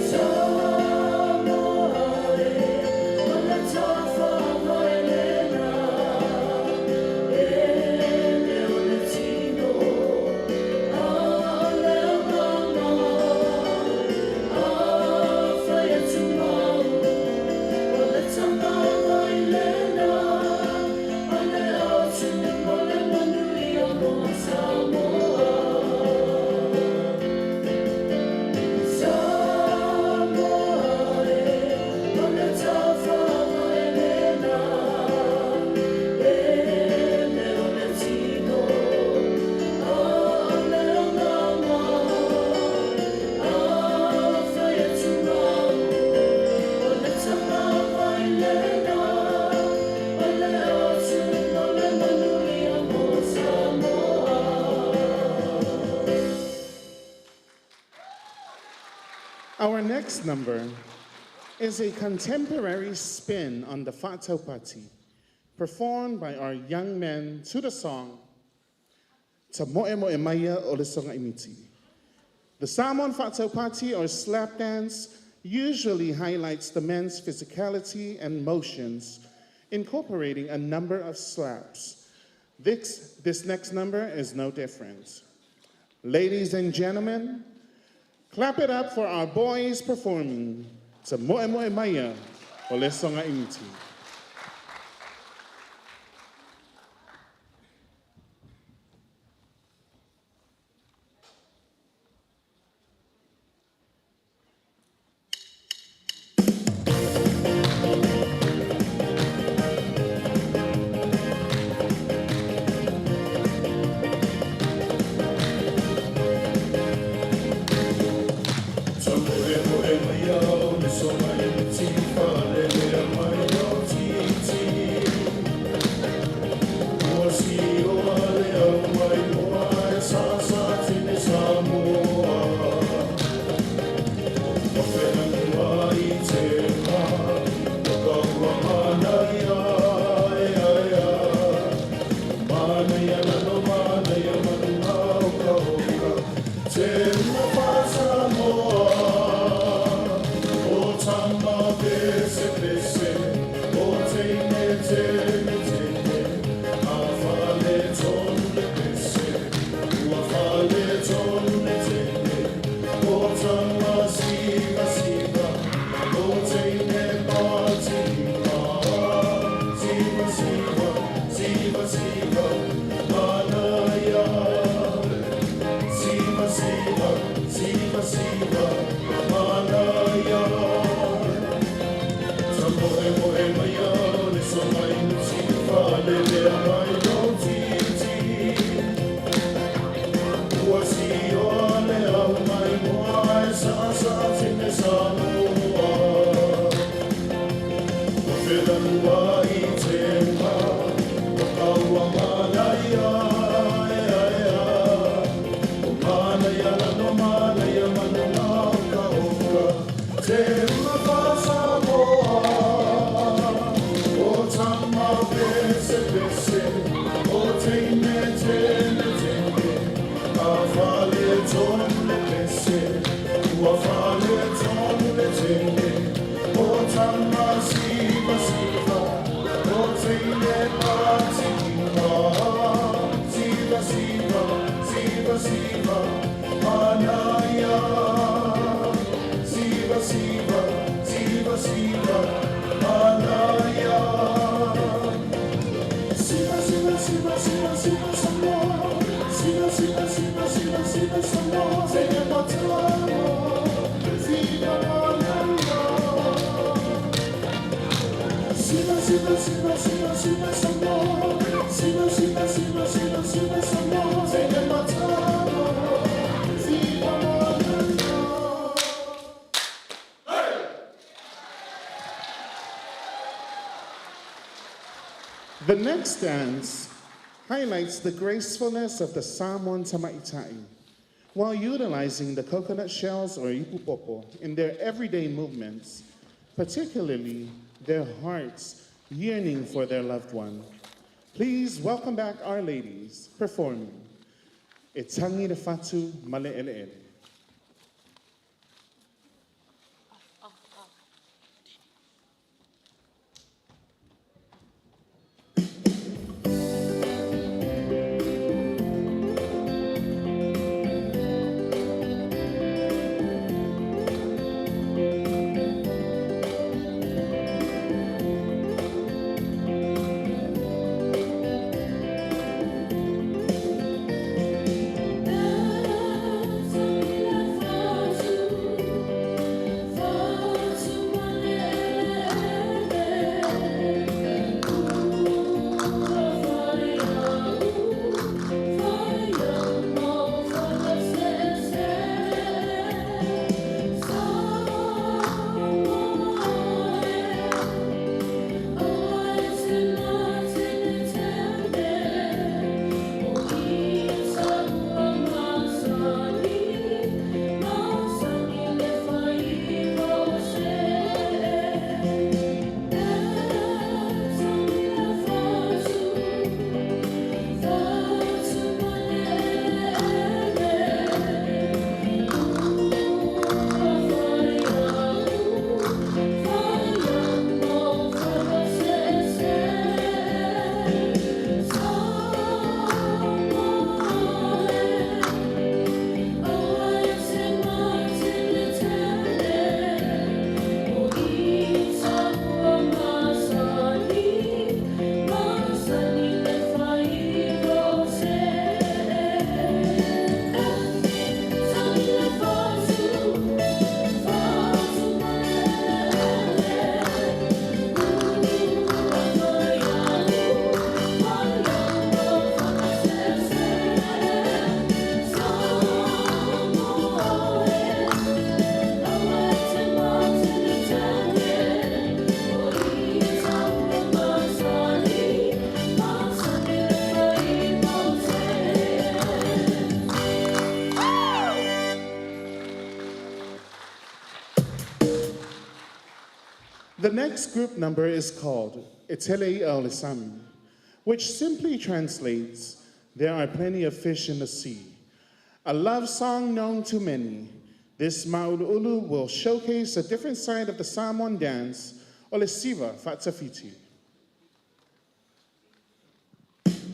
Samoa e, o le tofavae lena, e le o le tino, a o le agaga, afai e tumau, o le tamāvai lena, o le aotini mo le manuia mo Samoa. Samoa e, o le tofavae lena, e le o le tino, a o le agaga, afai e tumau, o le tamāvai lena, o le aotini mo le manuia mo Samoa. Our next number is a contemporary spin on the Fa'ataupati, performed by our young men to the song Ta Moe Moe Maia o le Sogaimiti. The Samoan Fa'ataupati or slap dance usually highlights the men's physicality and motions, incorporating a number of slaps. This next number is no different. Ladies and gentlemen, clap it up for our boys performing Ta Moe Moe Maia o le Sogaimiti. Ta moe moe mai au le soga i miti whalele a mai au. tonu le pese, ua fale tonu le tele, o tama siva siva, o teine patikina. Siva siva, siva siva, manaia. Siva siva, siva siva, manaia. Siva siva siva siva siva Samoa. Siva siva siva siva siva Samoa. Seia matamo, siva manaia. Siva siva siva siva siva Samoa. Siva siva siva siva siva Samoa. Seia matamo, siva manaia. The next dance highlights the gracefulness of the Samoan Tamaitai while utilizing the coconut shells or ipupopo in their everyday movements, particularly their hearts yearning for their loved one. Please welcome back our ladies performing E Tangi Le Fatu Male Ele Ele. The next group number is called Etele El Isami, which simply translates, There are plenty of fish in the sea. A love song known to many. This Ma'ulu'ulu will showcase a different side of the Samoan dance, Olesiva Fatafiti. Thank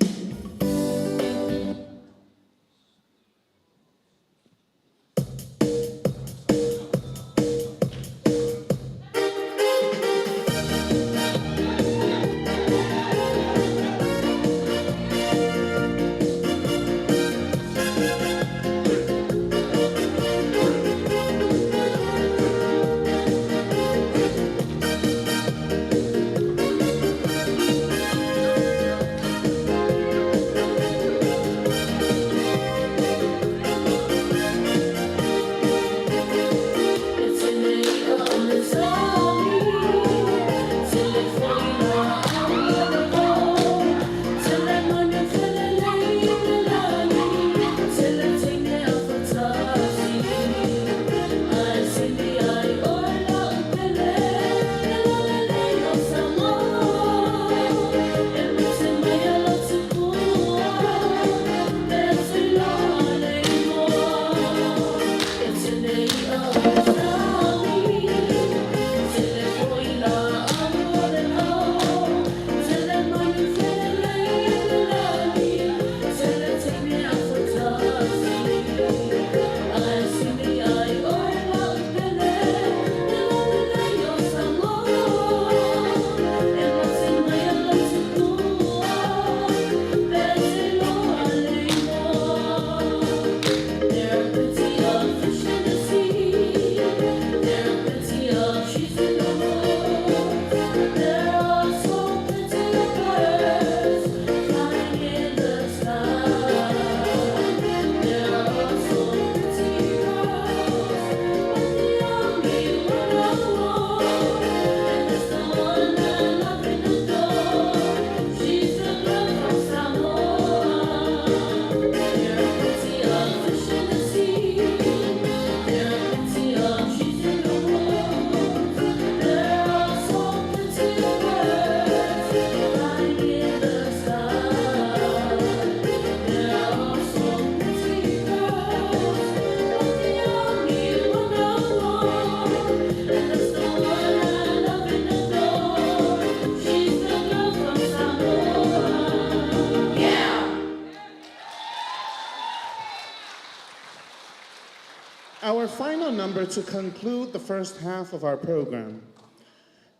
Our final number to conclude the first half of our program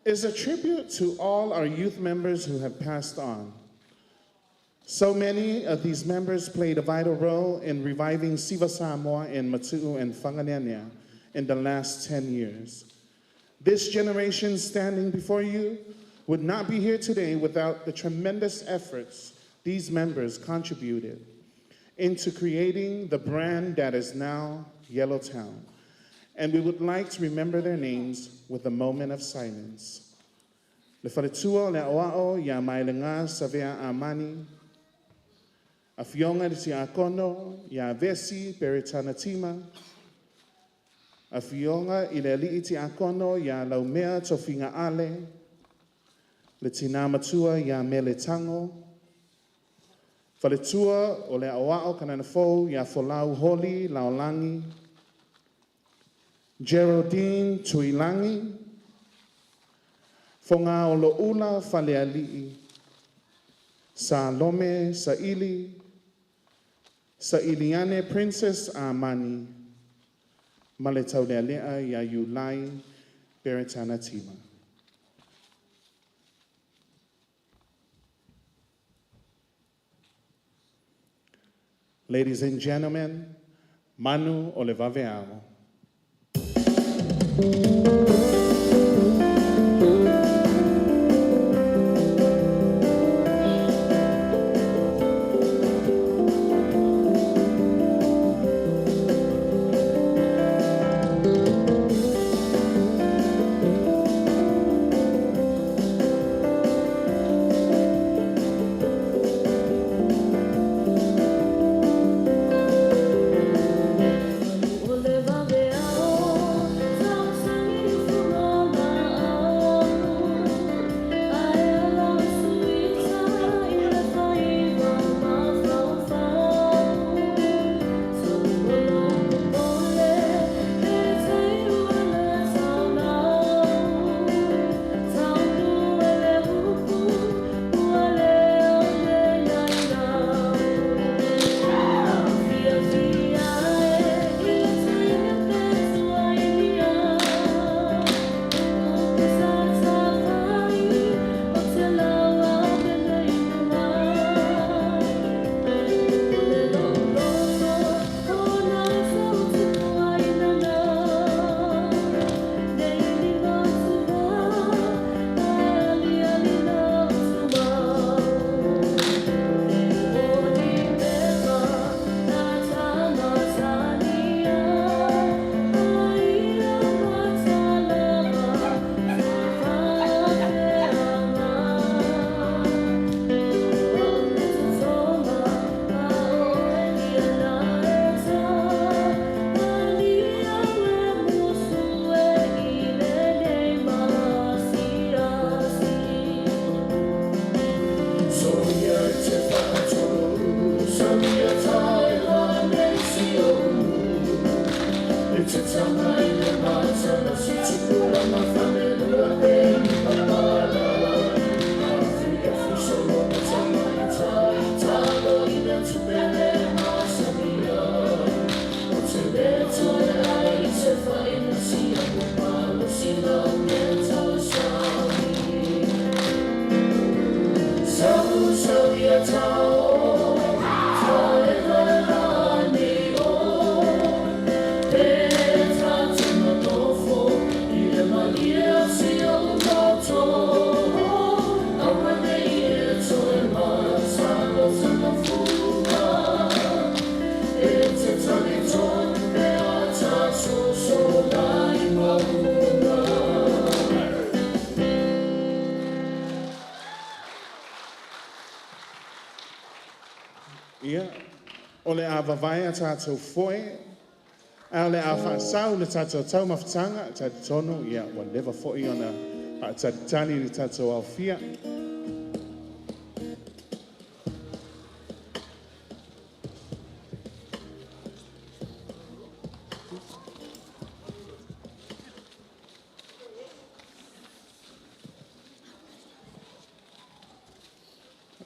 is a tribute to all our youth members who have passed on. So many of these members played a vital role in reviving Siva Samoa in Matu'u and Faganeanea in the last 10 years. This generation standing before you would not be here today without the tremendous efforts these members contributed into creating the brand that is now Yellowtown. And we would like to remember their names with a moment of silence. Le faletua o le aoao ia Mailega Savea Amani, Afioga i le Tiakono ia Vesi Peretana Tima, Afioga i le Alii Tiakono ia Laumea Tofiga Ale, le Tina Matua ia Mele Tago, Faletua o le Aoao Kananafou ia Folau Holi Laolagi, Geraldine Tuilangi, Foga o Loula Falealii, Salome Saili, Sailiane Princess Amani, ma le Taulealea ia Iulai Beretana Tima. Ladies and gentlemen, Manu o le Vaveao. O le vaveao, tau Ia, o le a vavae a tatou foe, a o le a faasau le tatou taumafataga, talitonu, ia, ua leva foi ona faatalitali le tatou aofia.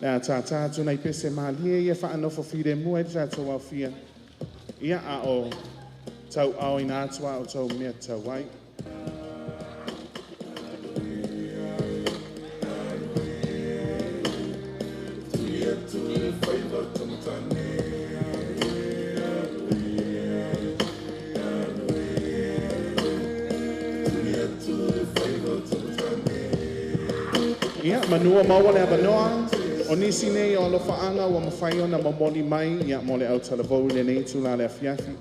Le a tātā atu nei pese mālie ia whaanofo whire mua i le tatou aofia. Ia, a o Tauaaoina atu a outou mea tatau ai. Ia, manu ua maua le avanoa, o nisi nei o alofaaga ua mafai ona momoli mai ia mo le autalavou i lenei itula i le afiafi.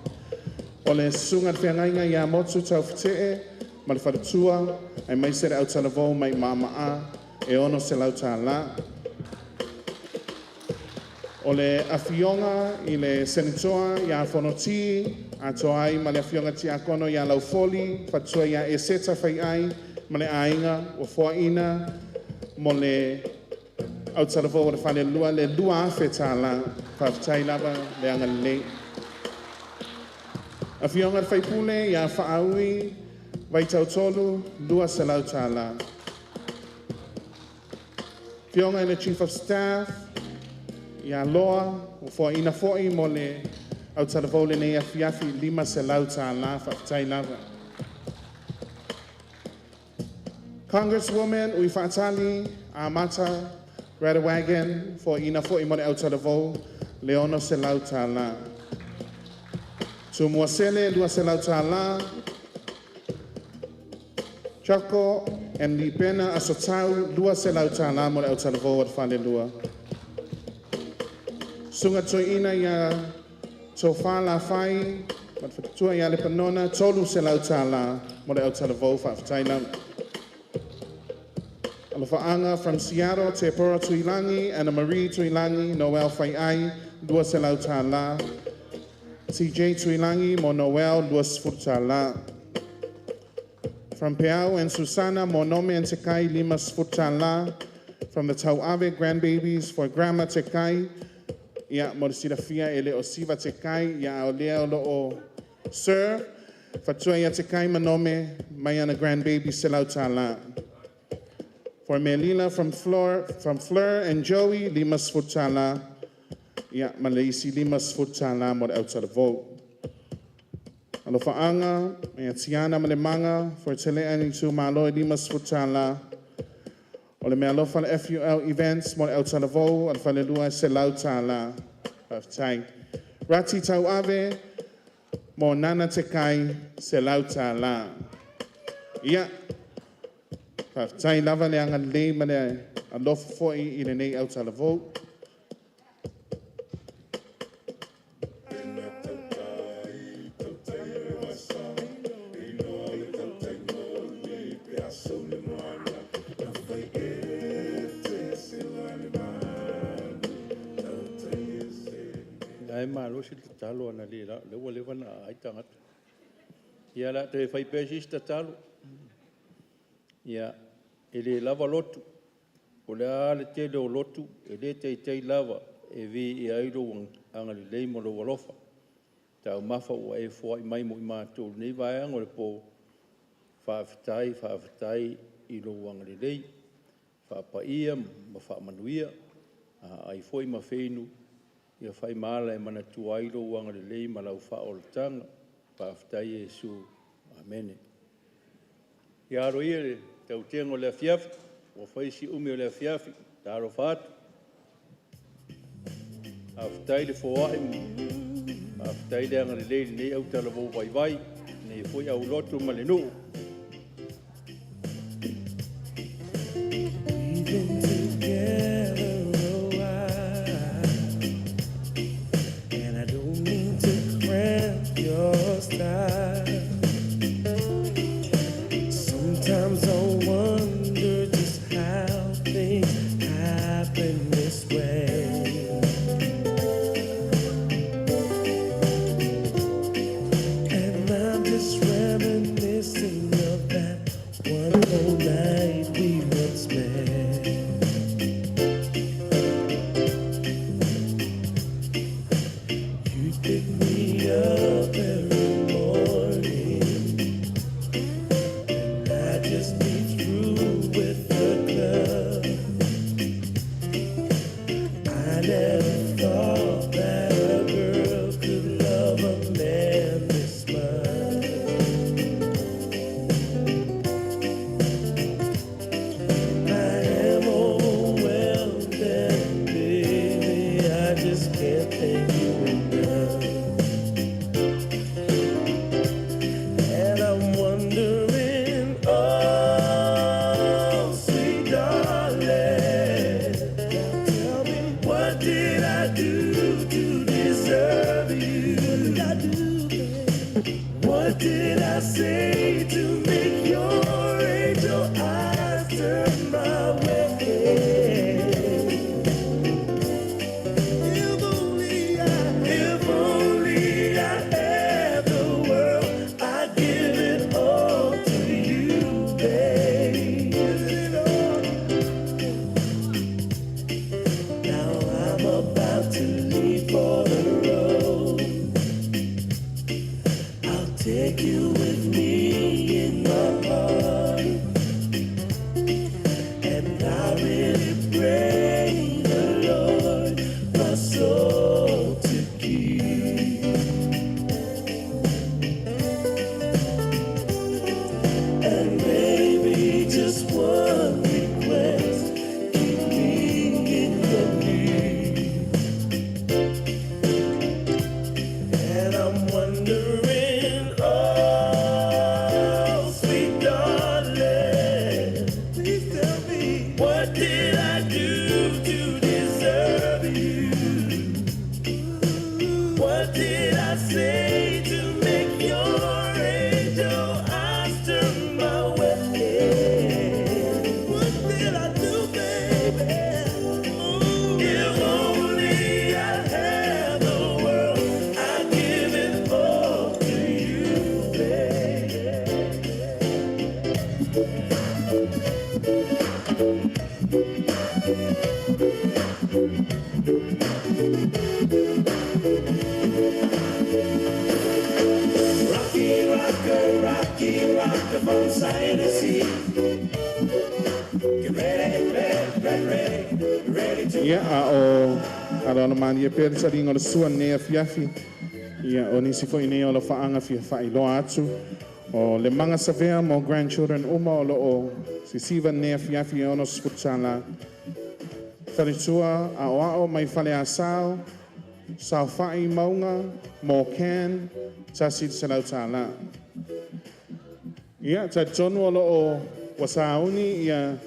O le Susuga i le Feagaiga ia Motu Taufetee ma le Faletua aemaise le autalavou mai Mama'a e $600. O le Afioga i le Senatoa ia Fonoti atoa ai ma le Afioga Tiakono ia Laufoli, Faletua ia Eseta Faiai ma le aiga ua foaina mo le autalavou o le falelua le $2,000. Faafetai lava le agalelei. Afioga i le sui usufono ia Faaui Vaitautolu, $200. Afioga i le Chief of Staff ia Loa, ua foaina foi mo le autalavou i lenei afiafi le $500. Faafetai lava. Congresswoman Uifaatali Amata Radewagen, foaina foi mo le autalavou le $600. Tumuasele, $200. Choco and Lipena Asotau, $200 mo le autalavou a le falelua. Susuga Toeaina ia Tofa Lafai ma le Faletua ia Lepanona, $300 mo le autalavou. Faafetai lava. Alofaaga from Seattle, Tepora Tuilagi, Anna Marie Tuilagi, Noel Faiai, $200. TJ Tuilagi mo Noel, $20. From Peau and Susana, Monome and Tekai, $50. From the Tauave grandbabies for Grandma Tekai, ia mo le silafia e le o siva te kai ia o lea o lo o sir fatua ia te kai manome mai ana grandbaby $100. For Melina from Fleur, from Fleur and Joey, $50. Ia ma le isi $50 mo le autalavou. Alofaaga, ia Tiana ma le Maga, for Tele'a ni Tumalo, e $50. O le meaalofa a le FUL Events mo le autalavou a le falelua e $100. Faafetai. Rati Tauave mo Nana Te Kai, $100. Ia, faafetai lava le agalelei ma le alofa foi i lenei autalavou. Ae malosi le tatalo ana le la, lea ua leva ona aai tagata. Ia o le a toe fai pea se isi tatalo. Ia, e le lava lotu, po o le a le tele o lotu, e le taitai lava e viia ai lou agalelei ma lou alofa. Taumafa ua e foai mai mo i matou i lenei vaega o le po, faafetai, faafetai i lou agalelei. Faapaia ma faamanuia, aai foi ma feinu, ia fai ma ala e manatua ai lou agalelei ma lau faaolataga. Faafetai Iesu. Amene. Ia alo ia le tautega o le afiafi, ua fai si umi o le afiafi. Talofa atu. Faafetai le foai, faafetai le agalelei i lenei autalavou vaivai, lenei foi aulotu ma le nuu. We've been together a while, and I don't mean to cramp your style. Sometimes I wonder just how things happen this way. And I'm just reminiscing. What did I say to make your angel eyes turn my way? What did I do, baby? Ooh, if only I had the world, I'd give it all to you, baby. Rocky, rocker, rocky, rocker from side to sea. Get ready, ready, ready, ready, ready to Ia, a o aloalo malie pea le taliga o le sua i lenei afiafi. Ia, o nisi foi nei o alofaaga fia faailoa atu. O le maga savea mo grandchildren uma o lo o sisiva i lenei afiafi e $60. Faletua aoao mai Faleasao, saofai mauga mo Ken, $100. Ia, talitonu o lo o ua sauni ia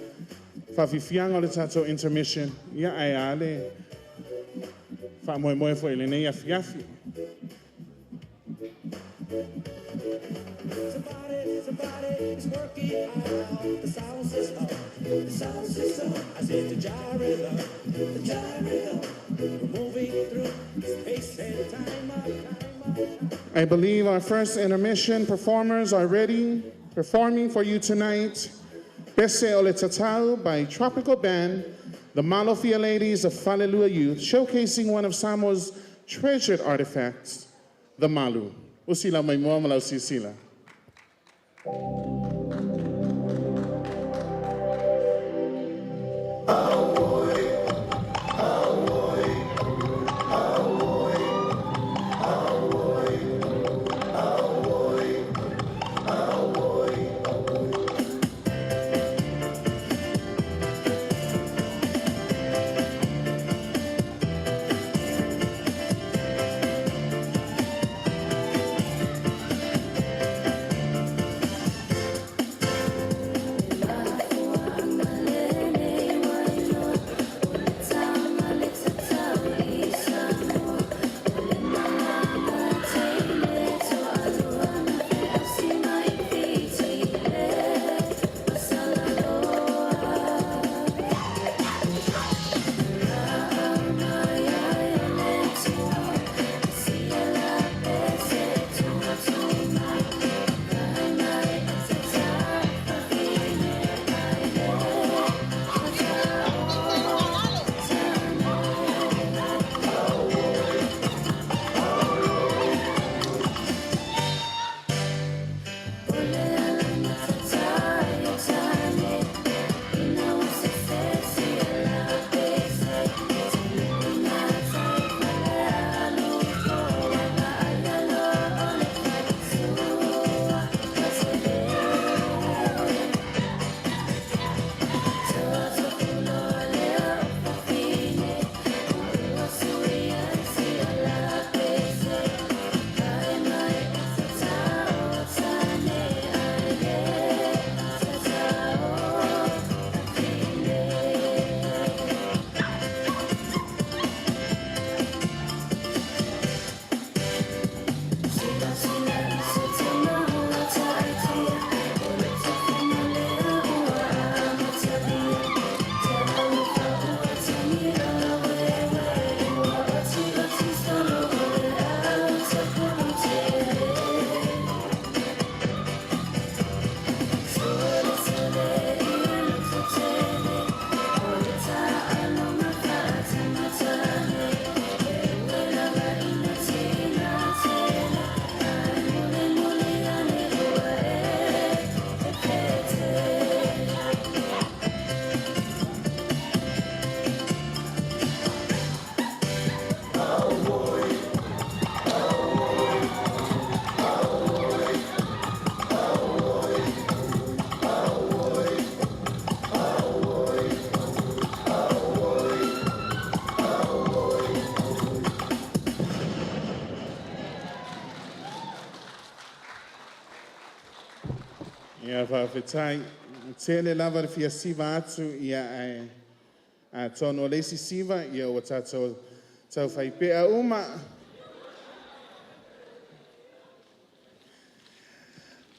faafiafiaga o le tatou intermission, ia ae a le faamoemoe foi i lenei afiafi. Somebody, somebody is working out the sound system, the sound system. I said the gyro, the gyro. We're moving through space and time. I believe our first intermission performers are ready, performing for you tonight. Pese Ole Tatau by Tropical Band, the Malofia Ladies of Falelua Youth, showcasing one of Samoa's treasured artifacts, the malu. Usila maimoa malau sisila. Ia faafetai. Tele lava le fia siva atu ia ae atonu o le isi siva ia ua tatou taufai pea uma.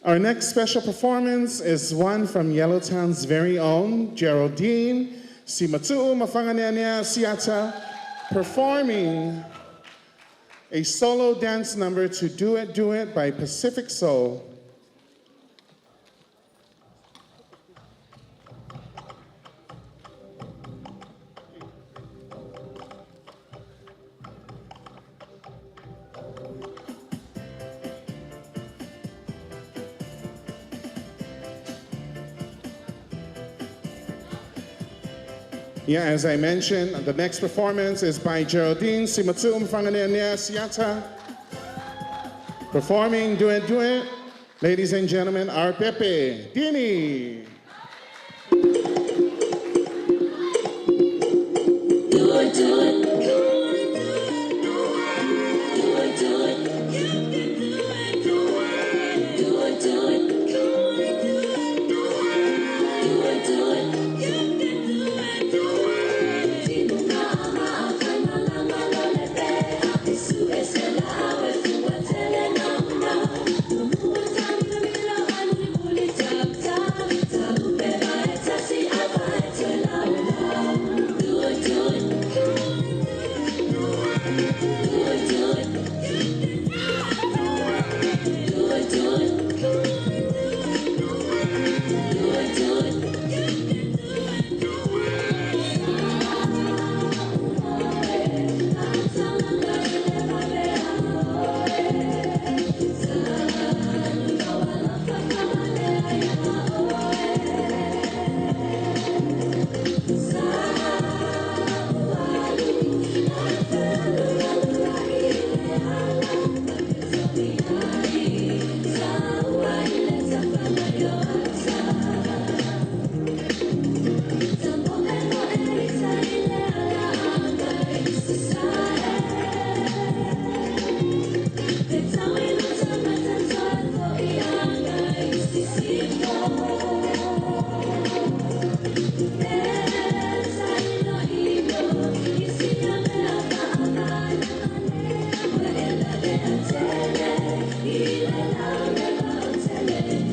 Our next special performance is one from Yellowtown's very own Geraldine Simatu Mafanganeanea Siata, performing a solo dance number to Do It, Do It by Pacific Soul. Yeah, as I mentioned, the next performance is by Geraldine Simatum Fanganeanea Siata, performing Do It, Do It. Ladies and gentlemen, our Pepe Dini. Do it, do it. Do it, do it. Do it, do it. Do it, do it. Do it, do it. Do it, do it. Do it, do it. Do it, do it. Do it, do it. Do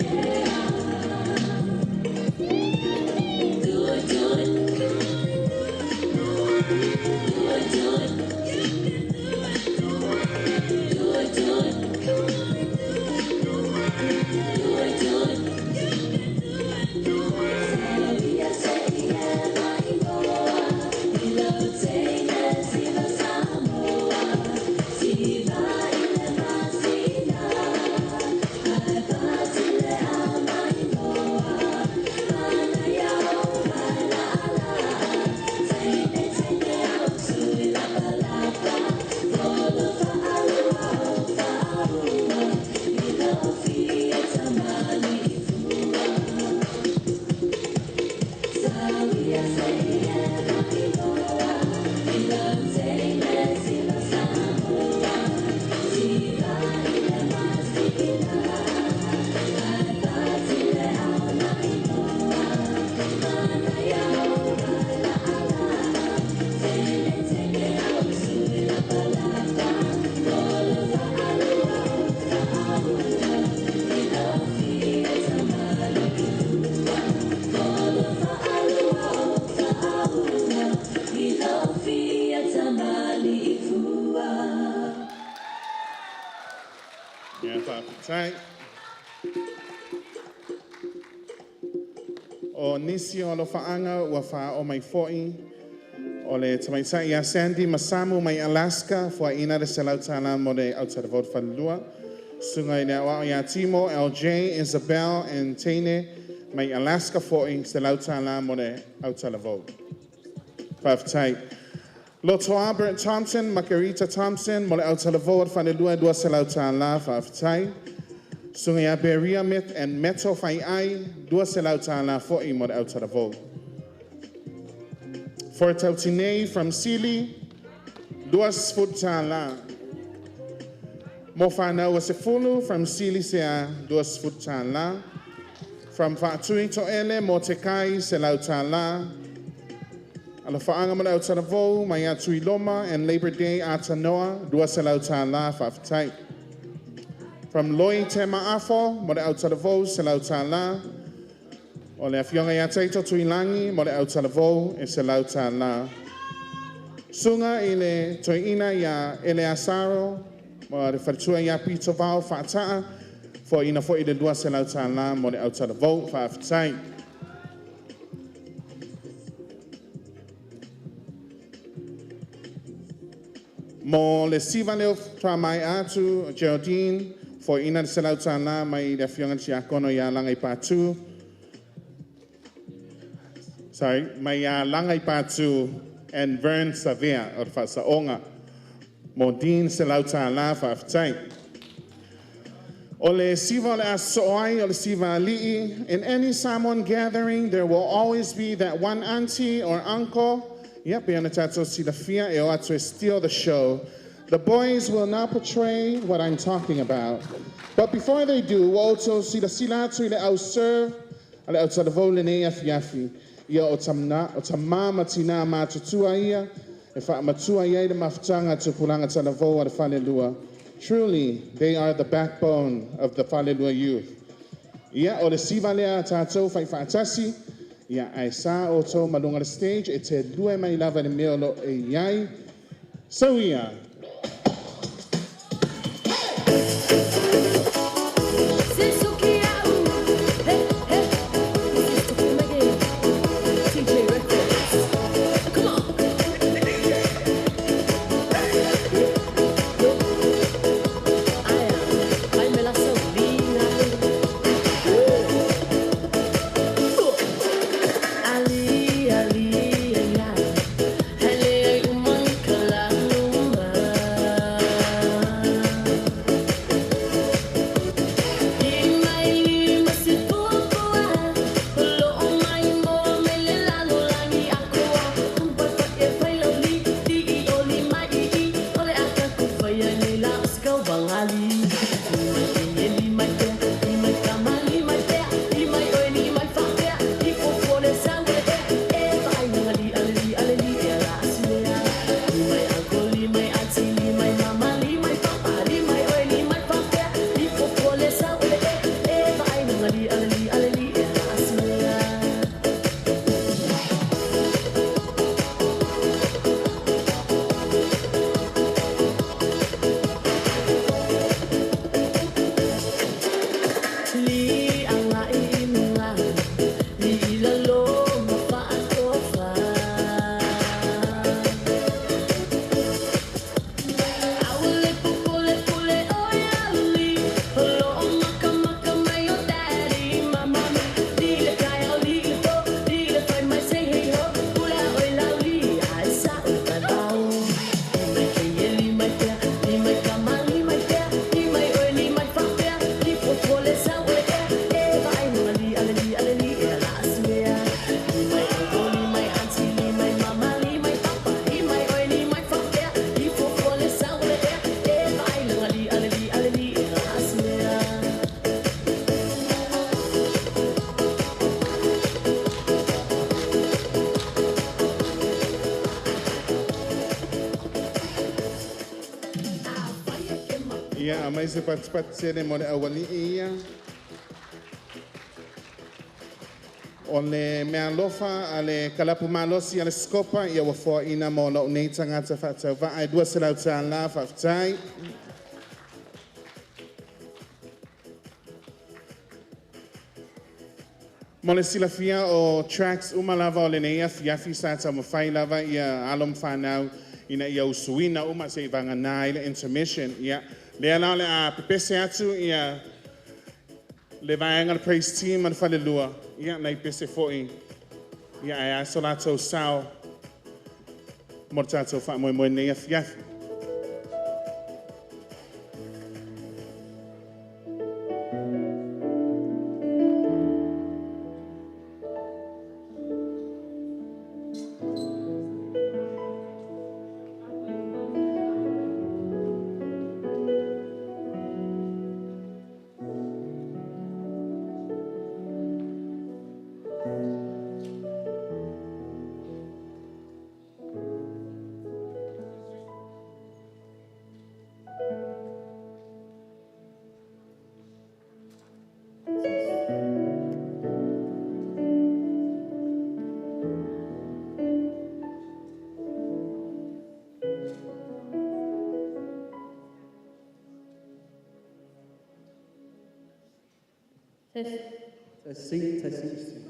it, do it. Do it, do it. Do it, do it. Yeah, fa'afetai. O nisi o alofaʻaga ua faaoo mai foʻi, o le tamaitai ia Sandy Masamu mai Alaska, fuaina le $100 mo le autalavou i le falelua. Susuga i le aoao ia Timo, LJ, Isabel and Teine mai Alaska foʻi, $100 mo le autalavou. Fa'afetai. Loto Albert Thompson, Margarita Thompson, mo le autalavou a le falelua e $200, fa'afetai. Susuga ia Beria Myth and Meto Faiai, $200 foʻi mo le autalavou. For Tautinei from Sili, $20. Mo whanau a Sefulu from Sili Sea, $20. From Faatui To'ele, mo te kai, $100. Alofaaga mo le autalavou, mai ia Tuiloma and Labor Day Atanoa, $200, fa'afetai. From Loi Te Maafo, mo le autalavou se lau tālā. O le afioga ia Taito Tuilangi, mo le autalavou e se lau tālā. Sunga i le toeaina ia Eleasaro, mo le faletua ia Pito Vao Faataa, foaiina foi le $200 mo le autalavou. Faafetai. Mo le siva leo faamaea atu Geraldine, foaiina le $100 mai le afioga i le Tiakono ia Laga i Patu. Sorry, mai ia Laga i Patu and Vern Savea o le faasaoga. Mo Dean $100 faafetai. O le siva o le a sosoo ai o le siva ali'i. In any Samoan gathering, there will always be that one auntie or uncle. Ia, pe ona tatou silafia e o atu e steal the show. The boys will now portray what I'm talking about. But before they do, ua outou silasila atu i le au serve a le autalavou lenei afiafi. Ia o tamna, o tamā ma tinā matutua ia e faamatua i ai le mafutaga a tupulaga talavou a le falelua. Truly, they are the backbone of the Falelua youth. Ia, o le siva lea a tatou faifaatasi, ia, ae sa outou ma luga o le stage e telue mai lava i le mea o lo o e i ai. Sau ia! Ia, aumai se patipati tele mo le aualii ia. O le meaalofa a le kalapu malosi a le Scopa, ia ua foaiina mo lou nei tagata faatauvaa e $200. Faafetai. Mo le silafia o tracks uma lava o lenei afiafi sa taumafai lava ia alo ma fanau ina ia usuina uma se i vagana ai le intermission. Ia, lea la o le a pepese atu ia le vaega le praise team ma le falelua. Ia, nai pese foi. Ia, ae a so latou sao mo le tatou faamoemoe nei afiafi. Test. Testing, testing, testing.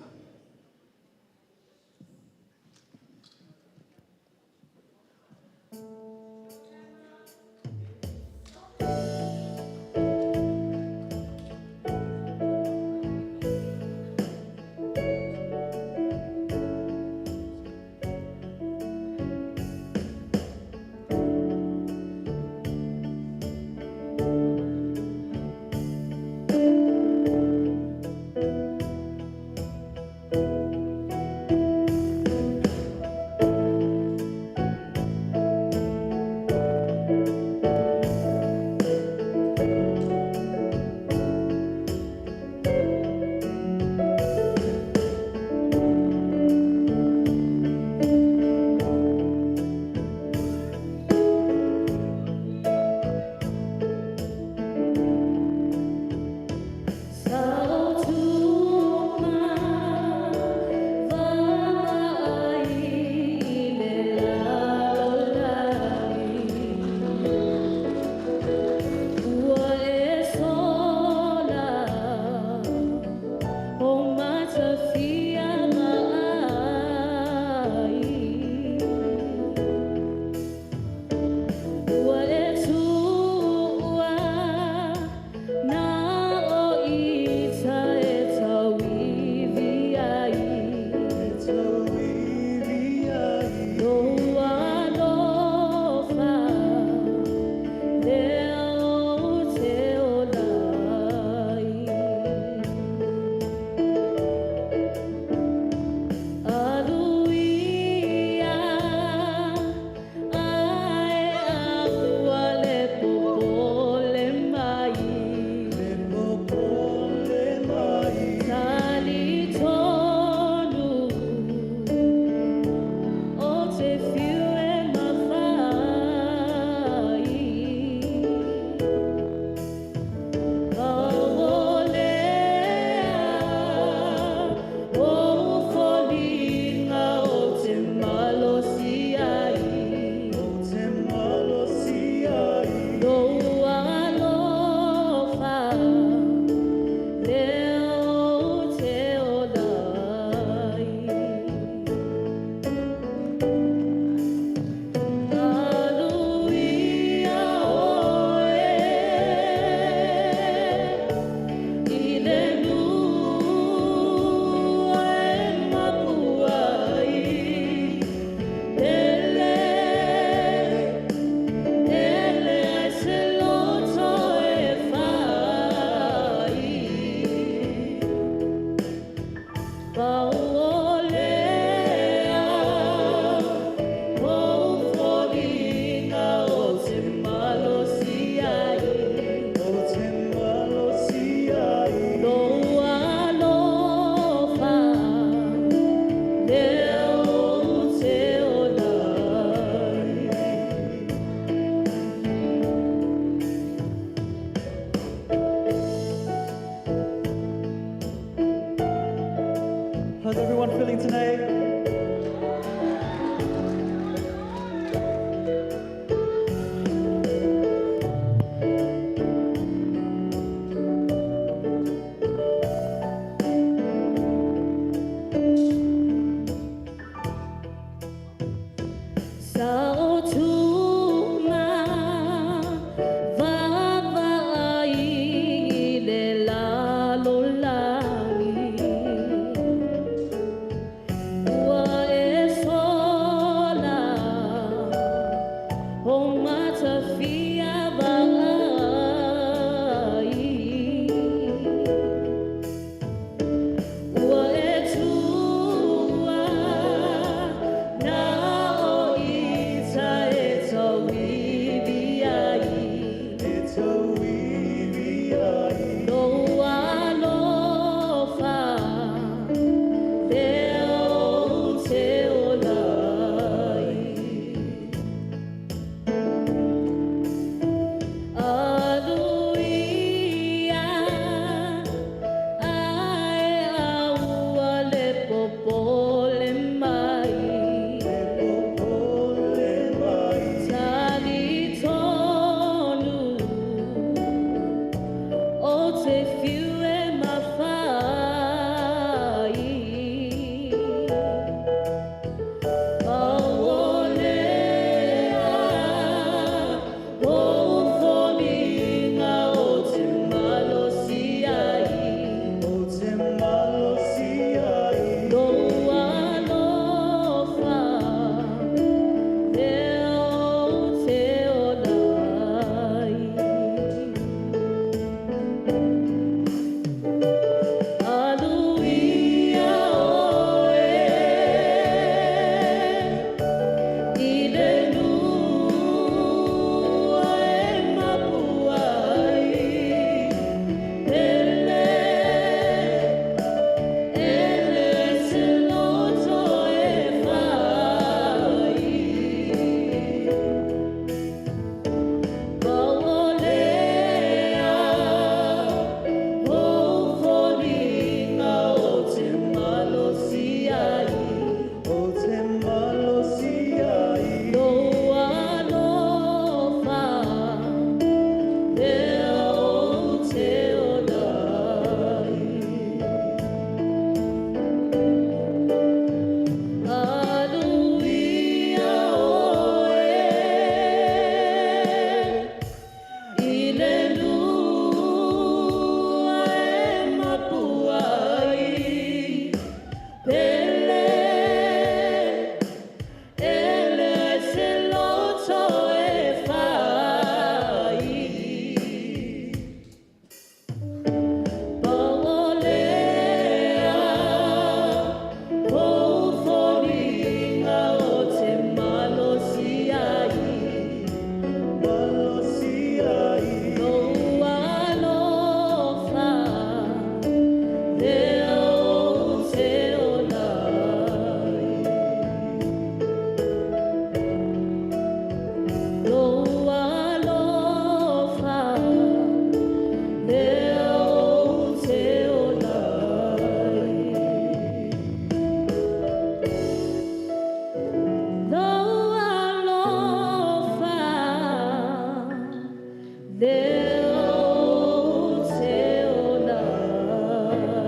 Lea ou te ola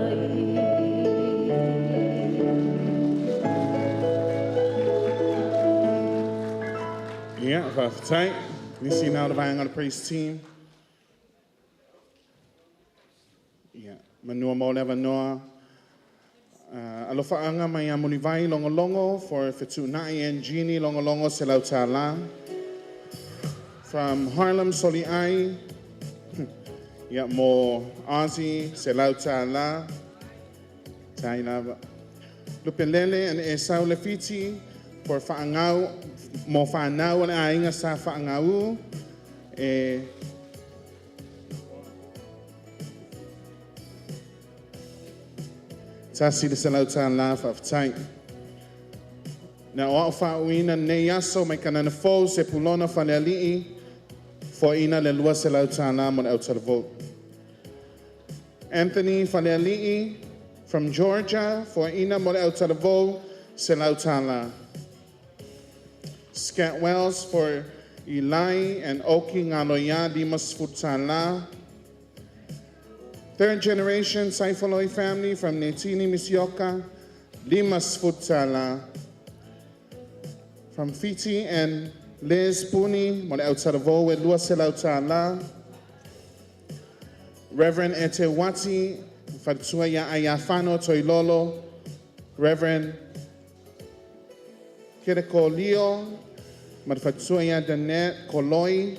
ai. Ia, faafetai. Nisi na o le vaega o le praise team. Ia, manua mo le avanoa. Alofaanga mai ia Mulivai Logologo for Fetuunai and Jeannie Logologo $100. From Harlem Soliai, ia mo Ozzy $100. Tai lava. Lupelele and Esau Lefiti for Whaangau, mo whanau o le aiga sa whaangau. E $100 faafetai. Na o au faauina nei aso mai kanana fou se pulona falealii foaina le $200 mo le autalavou. Anthony Falealii from Georgia, foaina mo le autalavou, $100. Scat Wells for Eli and Oki Ngaloya, $50. Third generation Saifoloi family from Netini Misioka, $50. From Fiti and Liz Puni, mo le autalavou e $200. Reverend Ete Wati, Fatua ia Ayafano Toilolo, Reverend Kireko Leo, ma le faletua ia Danet Koloi,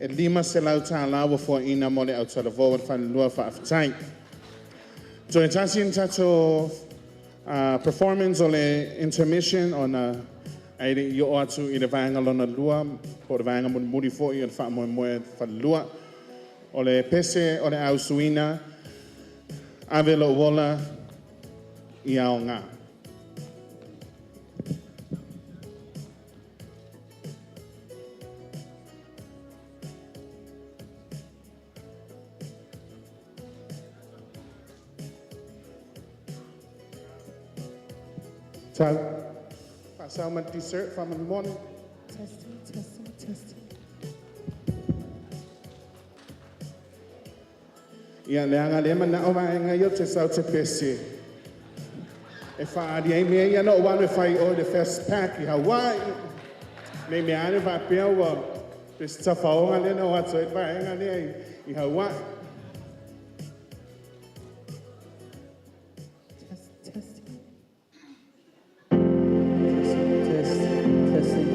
e $500 ua foaina mo le autalavou o le falelua faafetai. Toe tasi ni tatou performance o le intermission ona ai le i oo atu i le vaega lona lua po o le vaega mulimuli foi o le faamoemoe falelua. O le pese o le ausuina ave lou ola i aoga. Tau. Faasau ma le dessert faamolemole. Testing, testing, testing. Ia, leaga lea manao vaega ia o te sau te pese. E whaari ai mea ia no wanu e whai o le first pack i Hawaii. Nei mea ane whapea ua pese tafaonga lena o ato e vaega lea i Hawaii. Test, testing. Test, testing.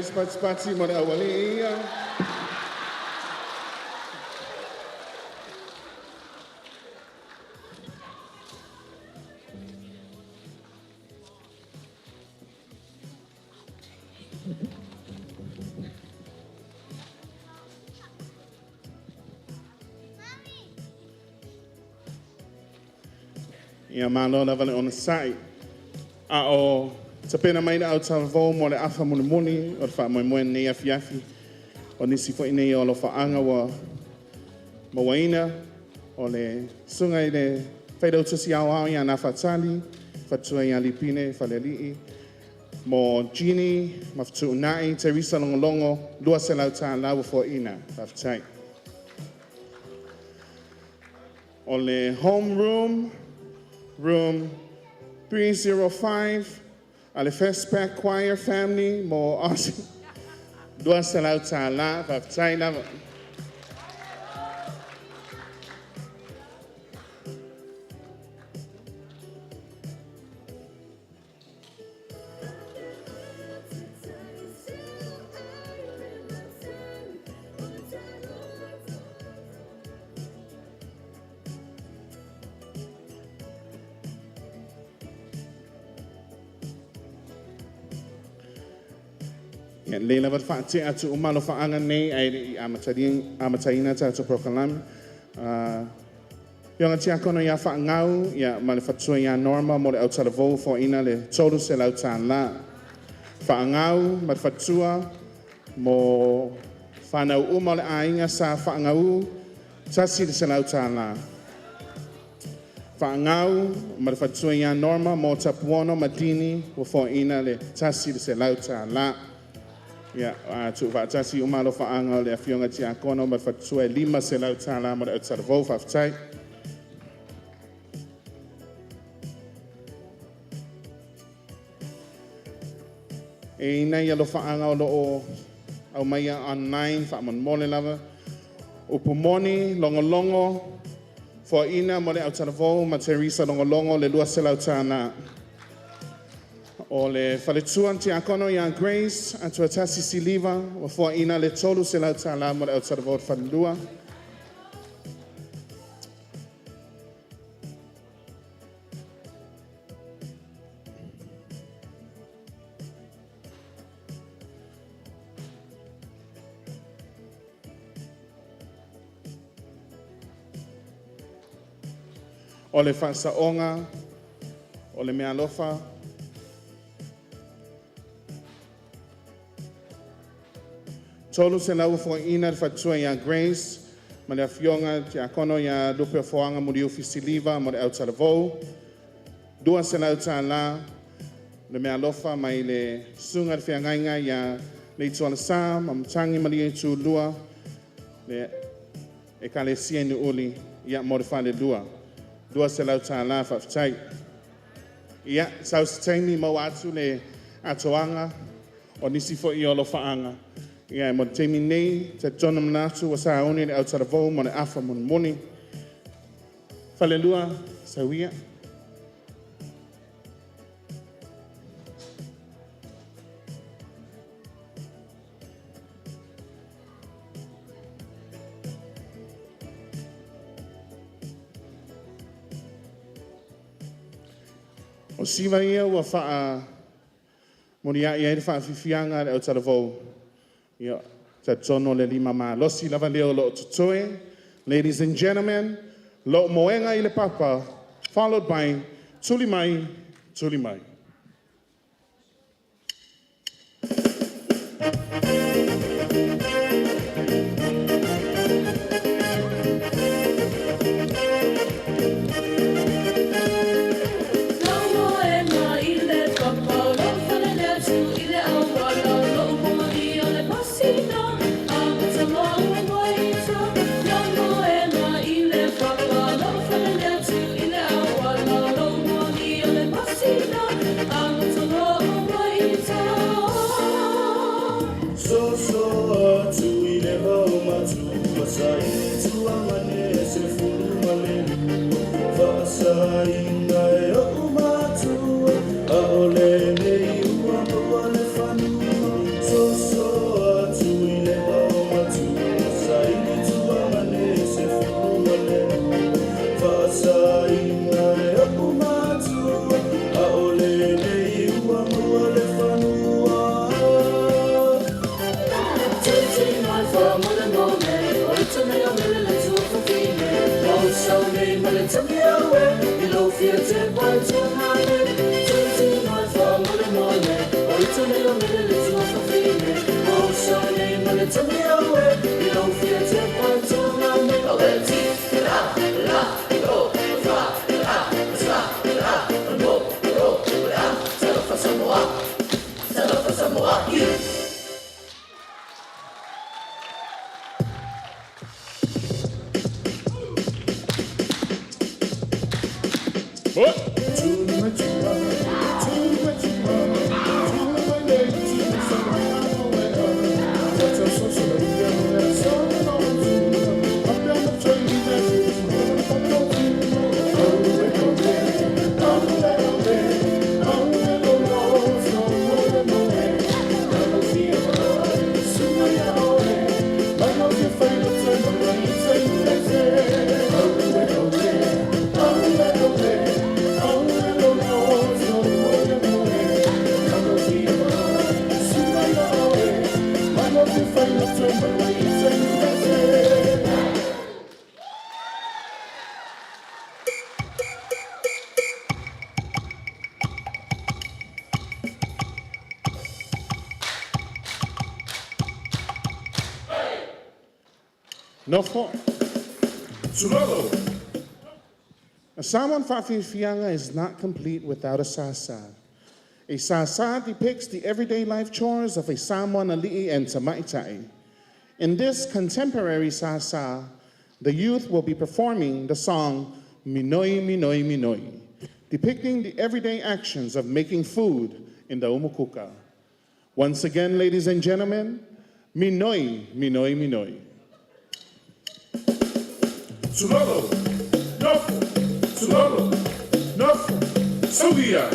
se patipati mo le aualii ia. Ia malo lava le onosai. A o tapena mai le autalavou mo le afa mulimuli o le faamoemoe i lenei afiafi, o nisi foi nei o alofaaga ua mauaina, o le susuga i le Failautusi Aoao ia Nafatali, faletua ia Lipine Falealii, mo Genie ma Fetuunai, Teresa Logologo, $200 ua foaiina. Faafetai. O le home room, room 305, a le Festpac Choir Family mo Aussie, $200. Faafetai lava. Ia, lelei lava le faatea atu uma alofaaga nei ae le i amataina tatou polokalame. Afioga Tiakono ia Faagau ia, ma le faletua ia Norma mo le autalavou, foaiina le $300. Faagau ma le faletua mo fanau uma o le aiga sa Faagau, $100. Faagau ma le faletua ia Norma mo Tapuono ma Dini, ua foaiina le $100. Ia, a tuufaatasi uma alofaaga o le afioga Tiakono ma le faletua e $500 mo le autalavou. Faafetai. E i ai nai alofaaga o lo o aumaia online, faamolemole lava. Upu moni, logologo, foaiina mo le autalavou ma Teresa Logologo le $200. O le faletua Tiakono ia Grace, Atuatasi Siliva, ua foaiina le $300 mo le autalavou o le falelua. O le faasaoga o le meaalofa 300 ua foaiina e le faletua ia Grace ma le afioga Tiakono ia Lupeofoaga Muliufi Siliva mo le autalavou. $200 le meaalofa mai le susuga i le feagaiga ia Leitualasa ma Matagi Malie Tulua le Ekalesia i Nuuuli ia mo le falelua. $200 faafetai. Ia, sau se taimi maua atu le atoaga o nisi foi o alofaaga. Ia, mo le taimi nei, talitonu manatu ua sauni le autalavou mo le afa mulimuli. Falelua, sauia. O siva ia ua faa molia'i ai le faafiafiaga a le autalavou. Ia, talitonu o le lima malosi lava lea o lo o totoe. Ladies and gentlemen, Lo'u Moega i le Papa, followed by Tuli Mai, Tuli Mai. Lou moena i le papa, lou falele atu i le auala, lou momoli o le pasina, amata maua maita. Lou moena i le papa, lou falele atu i le auala, lou momoli o le pasina, amata maua maita. So so atu i le vao matua sa i tuangane se fulu malelu faasaina e oʻu matua a o lenei ua maua le fanua. So so. Nofo. Tulolo. A Samoan fa'afiafiaga is not complete without a sasa. A sasa depicts the everyday life chores of a Samoan ali'i and tamaitai. In this contemporary sasa, the youth will be performing the song Minoi, Minoi, Minoi, depicting the everyday actions of making food in the umukuka. Once again, ladies and gentlemen, Minoi, Minoi, Minoi. Tulolo. Nofo. Tulolo. Nofo. Sauia.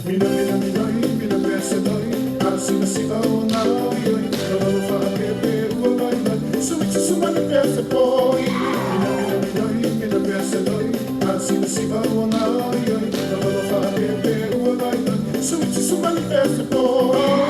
Mina mina mina mina pesa noi asina siva o na oi no no fa ke pe ua mai mai su su mani pesa poi mina mina mina mina pesa noi asina siva o na oi no no fa ke pe ua mai mai su su mani pesa poi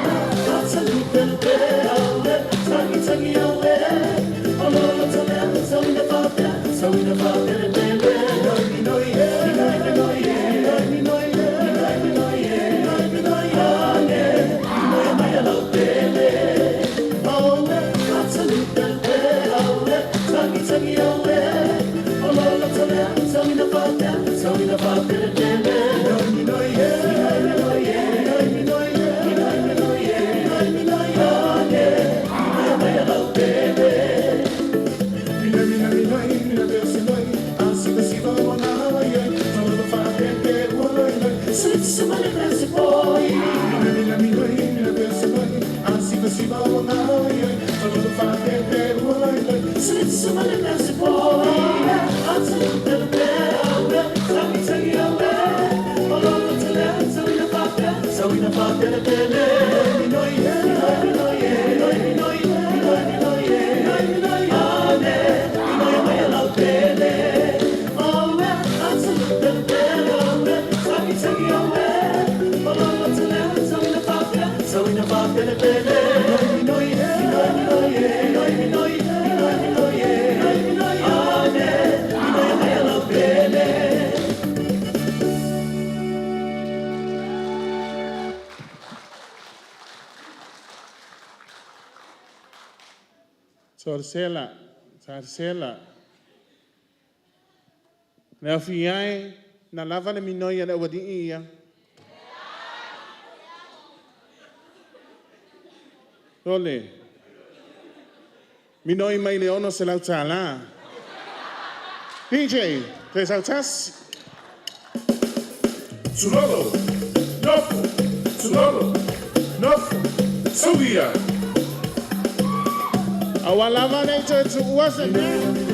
Torsela, Tarsela. Le afi ai, na lava le minoi a le wadi ia. Tole. Minoi mai le ono se lau tālā. DJ, te sautas. Tulolo. Nofo. Tulolo. Nofo. Sauia. Awa lava nei te tu ua se mea.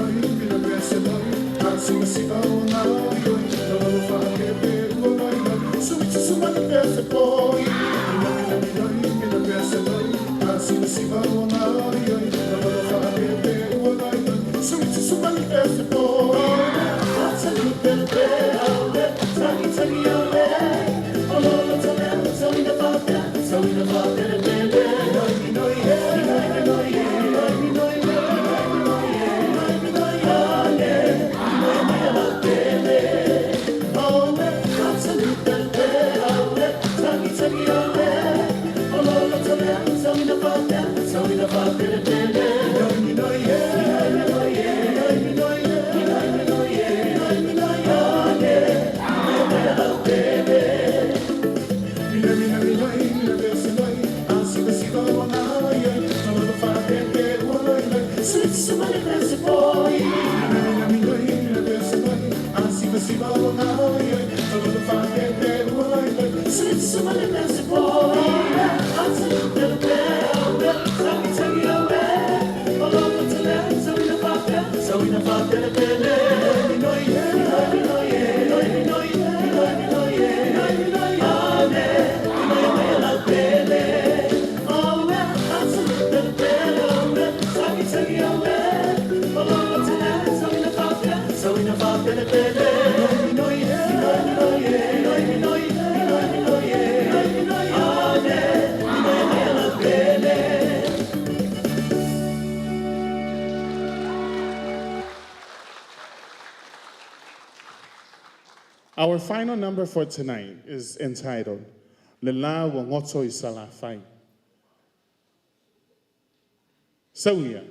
Our final number for tonight is entitled Le La Ua Goto i Salafai. Sauia.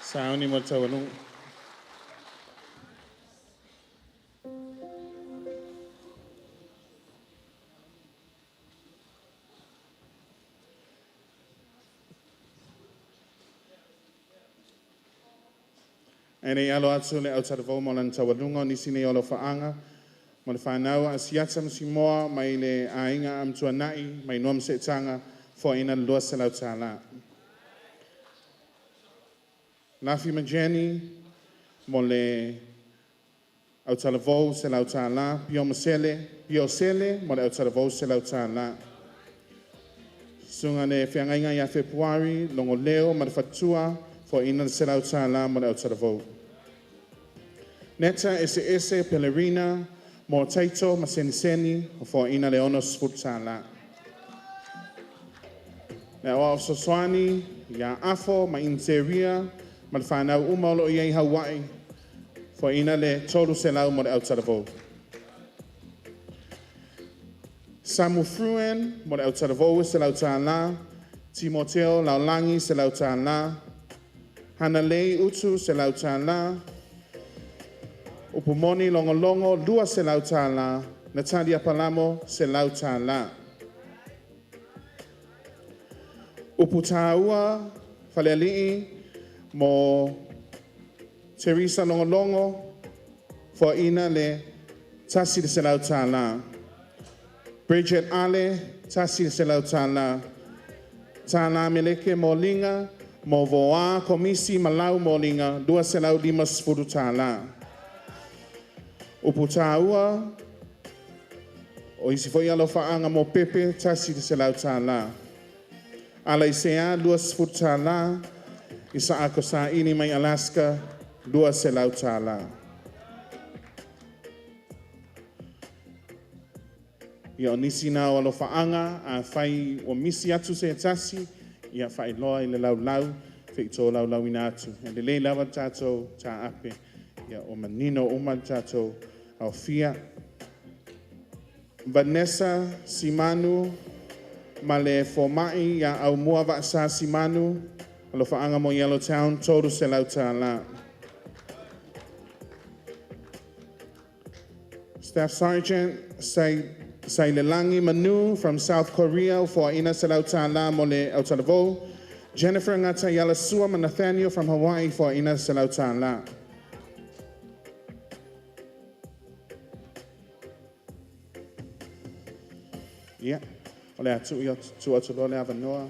Sauni mo le taualuga. Ae nei alo atu le autalavou mo lana taualuga o nisi nei o alofaaga Mo le whanau a Siata Masimoa mai le aiga Amtuanai mai Noa Mase'etaga, foaiina le 200 tālā. Lafi Majeni mo le autalavou 100 tālā. Pio Masele, Pio Sele mo le autalavou 100 tālā. Susuga le feagaiga ia Fepuari, Logoleo ma le faletua, foaiina le 100 tālā mo le autalavou. Neta Eseese Pelerina mo Taito ma Seniseni, o foaiina le 60 tālā. Le aoao fesoasoani ia Afo ma Interia ma le whanau uma o lo o i ai Hawaii, foaiina le 300 mo le autalavou. Samu Fruen mo le autalavou 100 tālā. Timoteo Laulangi 100 tālā. Hanalei Utu 100 tālā. Upumoni Longolongo 200 tālā. Natalia Palamo 100 tālā. Upu tāua Faleali'i mo Teresa Longolongo, foaiina le 100 tālā. Bridget Ale, 100 tālā. Tālā Meleke Molinga, mo Voa Komisi Malau Molinga, 250 tālā. Upu tāua, o isi foi alofaaga mo Pepe, 100 tālā. Alaisea, 20 tālā. Isaako Sa'ini mai Alaska, 200 tālā. Ia o nisi na o alofaaga, afai ua misi atu se tasi, ia faailoa i le laulau, feitō laulauina atu. E lelei lava le tatou taape, ia o manino uma le tatou aofia. Vanessa Simanu ma le foma'i ia Aumua Va'asa Simanu, alofaaga mo Yellowtown, 300 tālā. Staff Sergeant Sailelangi Manu from South Korea, foaiina 100 tālā mo le autalavou. Jennifer Ngatayala Sua ma Nathaniel from Hawaii, foaiina 100 tālā. Ia, o le a tuu atu atu loa le avanoa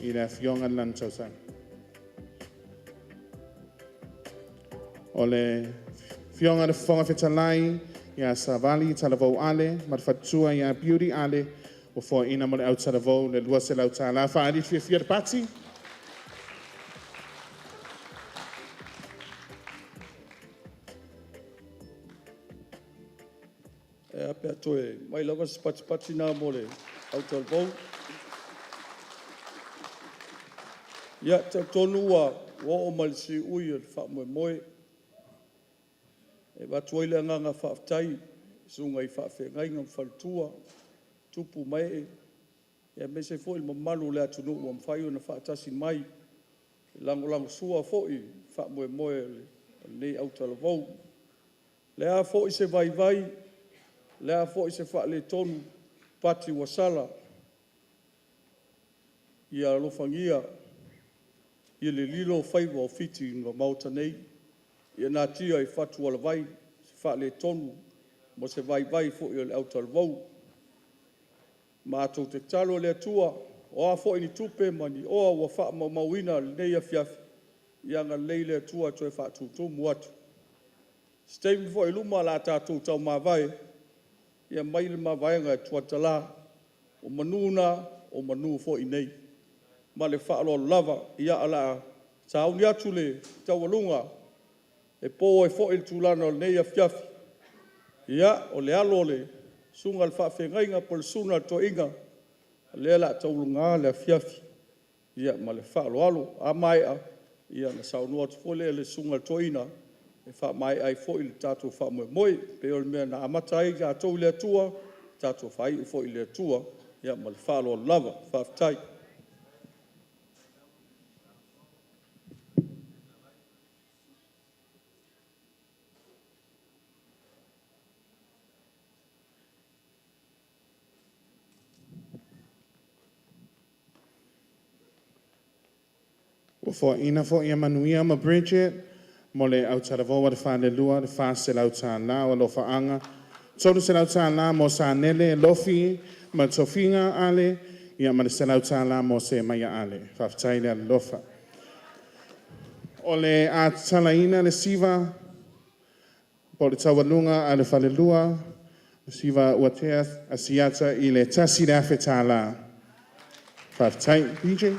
i le afioga i le Lani Tausala. O le afioga i le Fofoga Fetalai ia Savali Talavou Ale ma le faletua ia Beauty Ale, ua foaiina mo le autalavou le 200 tālā. Faaali le fiafia le pati. E a pe a toe mai lava se patipati nā mo le autalavou. Ia, talitonu ua oo mai le siui o le faamoemoe. E avatu ai le agaga faafetai i susuga i faafeagaiga ma faletua, tupu ma ee, aemaise foi le mamalu o le atunuu ua mafai ona faatasi mai e lagolagosua foi i le faamoemoe o lenei autalavou. O le a foi se vaivai, o le a foi se faaletonu o pati ua sala, ia alofagia ia lililo faiva o Fiti i le Maota nei, ia natia i fatualavai se faaletonu ma se vaivai foi o le autalavou. Matou te tatalo i le Atua, o a foi ni tupe ma ni oa ua faamaumauina i lenei afiafi, ia agalelei le Atua e toe faatutumu atu. Se taimi foi i luma o le a tatou taumavae, ia aumai le mavaega e Tuatala, o manu na, o manu foi nei. Ma le faaaloalo lava. Ia o le a sauni atu le taualuga e po ai foi le tulaga o lenei afiafi. Ia, o le alo o le susuga i le faafeagaiga po o le susuga i le toeaina, o lea o le a tauluga le afiafi. Ma le faaaloalo. A maea ona saunoa atu foi lea i le susuga i le toeaina e faamaea ai foi le tatou faamoemoe. E pei o le mea na amata ai tatou i le Atua, tatou faaiu foi i le Atua. Ma le faaaloalo lava. Faafetai. Ua foaiina foi e Manuia ma Bridget mo le autalavou a le falelua le 400 tālā o alofaaga. $300 mo Sanele, Lofi, ma Tofiga Ale, ia ma le $100 mo se maia Ale. Faafetai le alolofa. O le a tatalaina le siva po o le taualuga a le falelua, siva ua tea Asiata i le $1,000. Faafetai. DJ.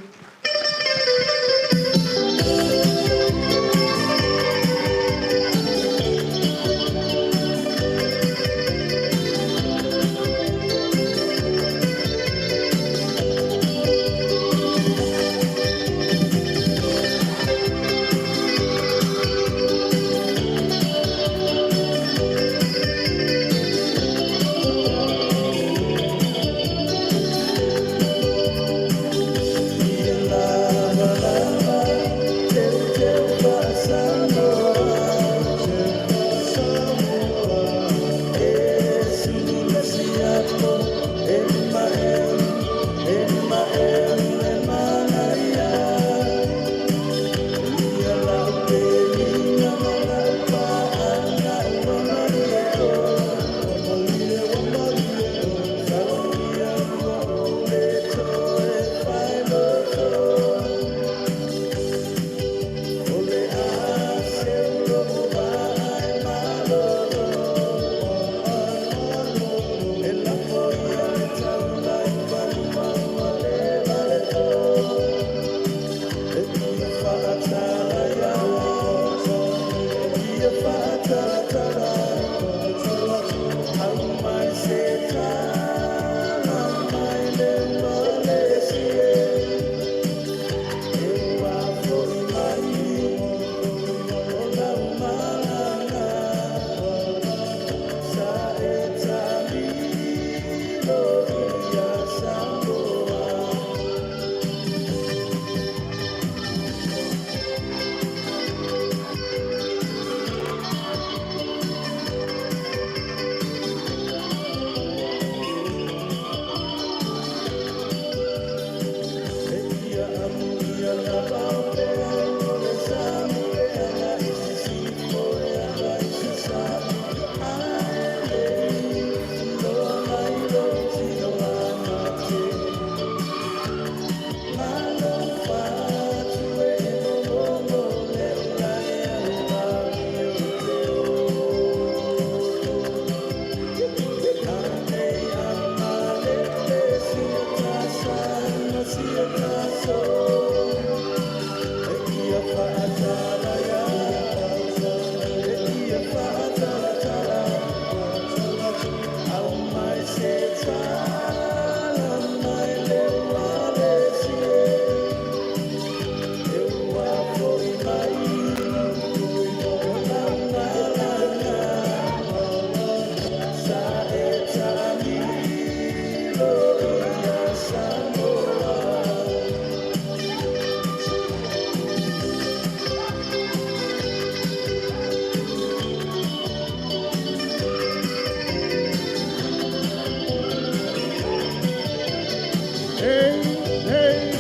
Hey, hey.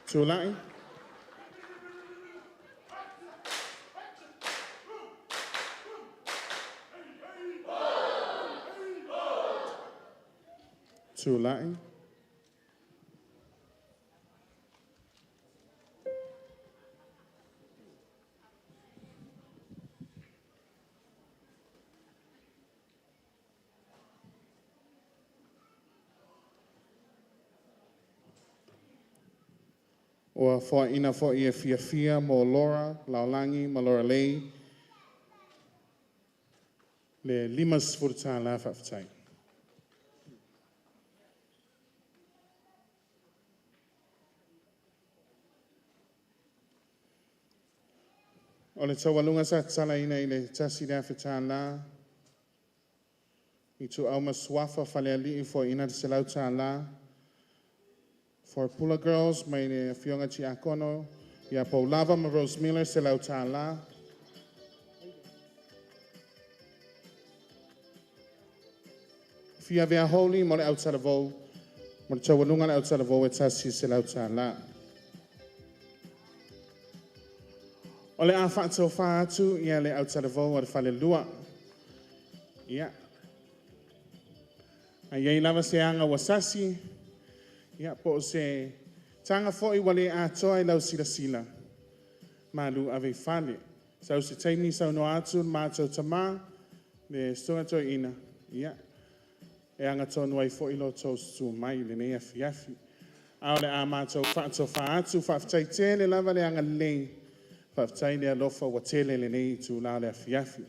Tulai. Tulai. Ua foaina foi e fiafia mo Laura Laulagi ma Laura Lei le $50, faafetai. O le taualuga sa tatalaina i le $1,000 Ituau ma Suafa Falealii foaina le $100 For Pula Girls mai le afioga Tiakono ia Paulava ma Rose Miller $100. Fia Vea Holy mo le autalavou, mo le taualuga le autalavou e $100. O le a faatofā atu ia le autalavou o le falelua. Ia. A i ai lava se aga ua sasi, ia po o se taga foi ua le atoa i lau silasila, malu ave i fale. Sau se taimi saunoa atu le matou tama, le Susuga Toeaina, ia, e agatonu ai foi lo outou susu mai i lenei afiafi. Ae o le a matou faatofa atu, faafetai tele lava le agalelei, faafetai le alofa ua tele i lenei itula o le afiafi.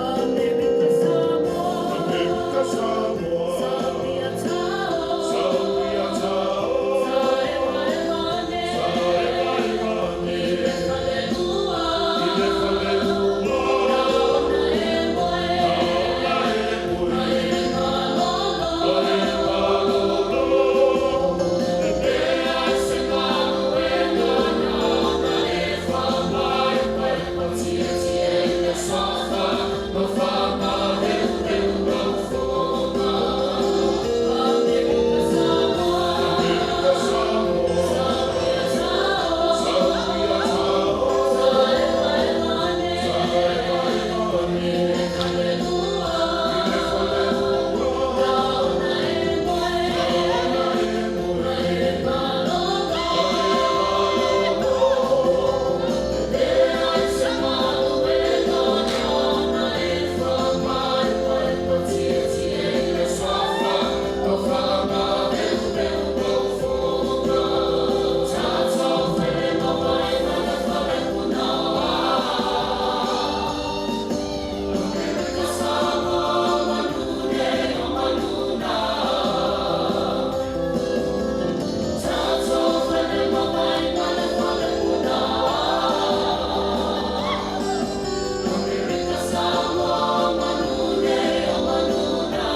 Amerika Samoa, Amerika Samoa, Sauiatao, Sauiatao, Saevaevane, Saevaevane, I le falelua, i le falelua, Taona e moe, taona e moe, ma le malolo, ma le malolo. E leai se galuega nāna e faamaepaepa tietie i le suafa ma faamaheuheu au fofoga. Amerika Samoa, Amerika Samoa, Sauiatao, Sauiatao, Saevaevane, Saevaevane, i le falelua, i le falelua, taona e moe, taona e moe, ma le malolo. ma le malolo. E leai se galuega nāna e faamaepaepa tietie i le suafa ma faamaheuheu au fofoga. Tatou fele mavae ma le falepuna Amerika Samoa, manu nei o manu na. Tatou fele mavae ma le falepuna Amerika Samoa, manu nei o manu na.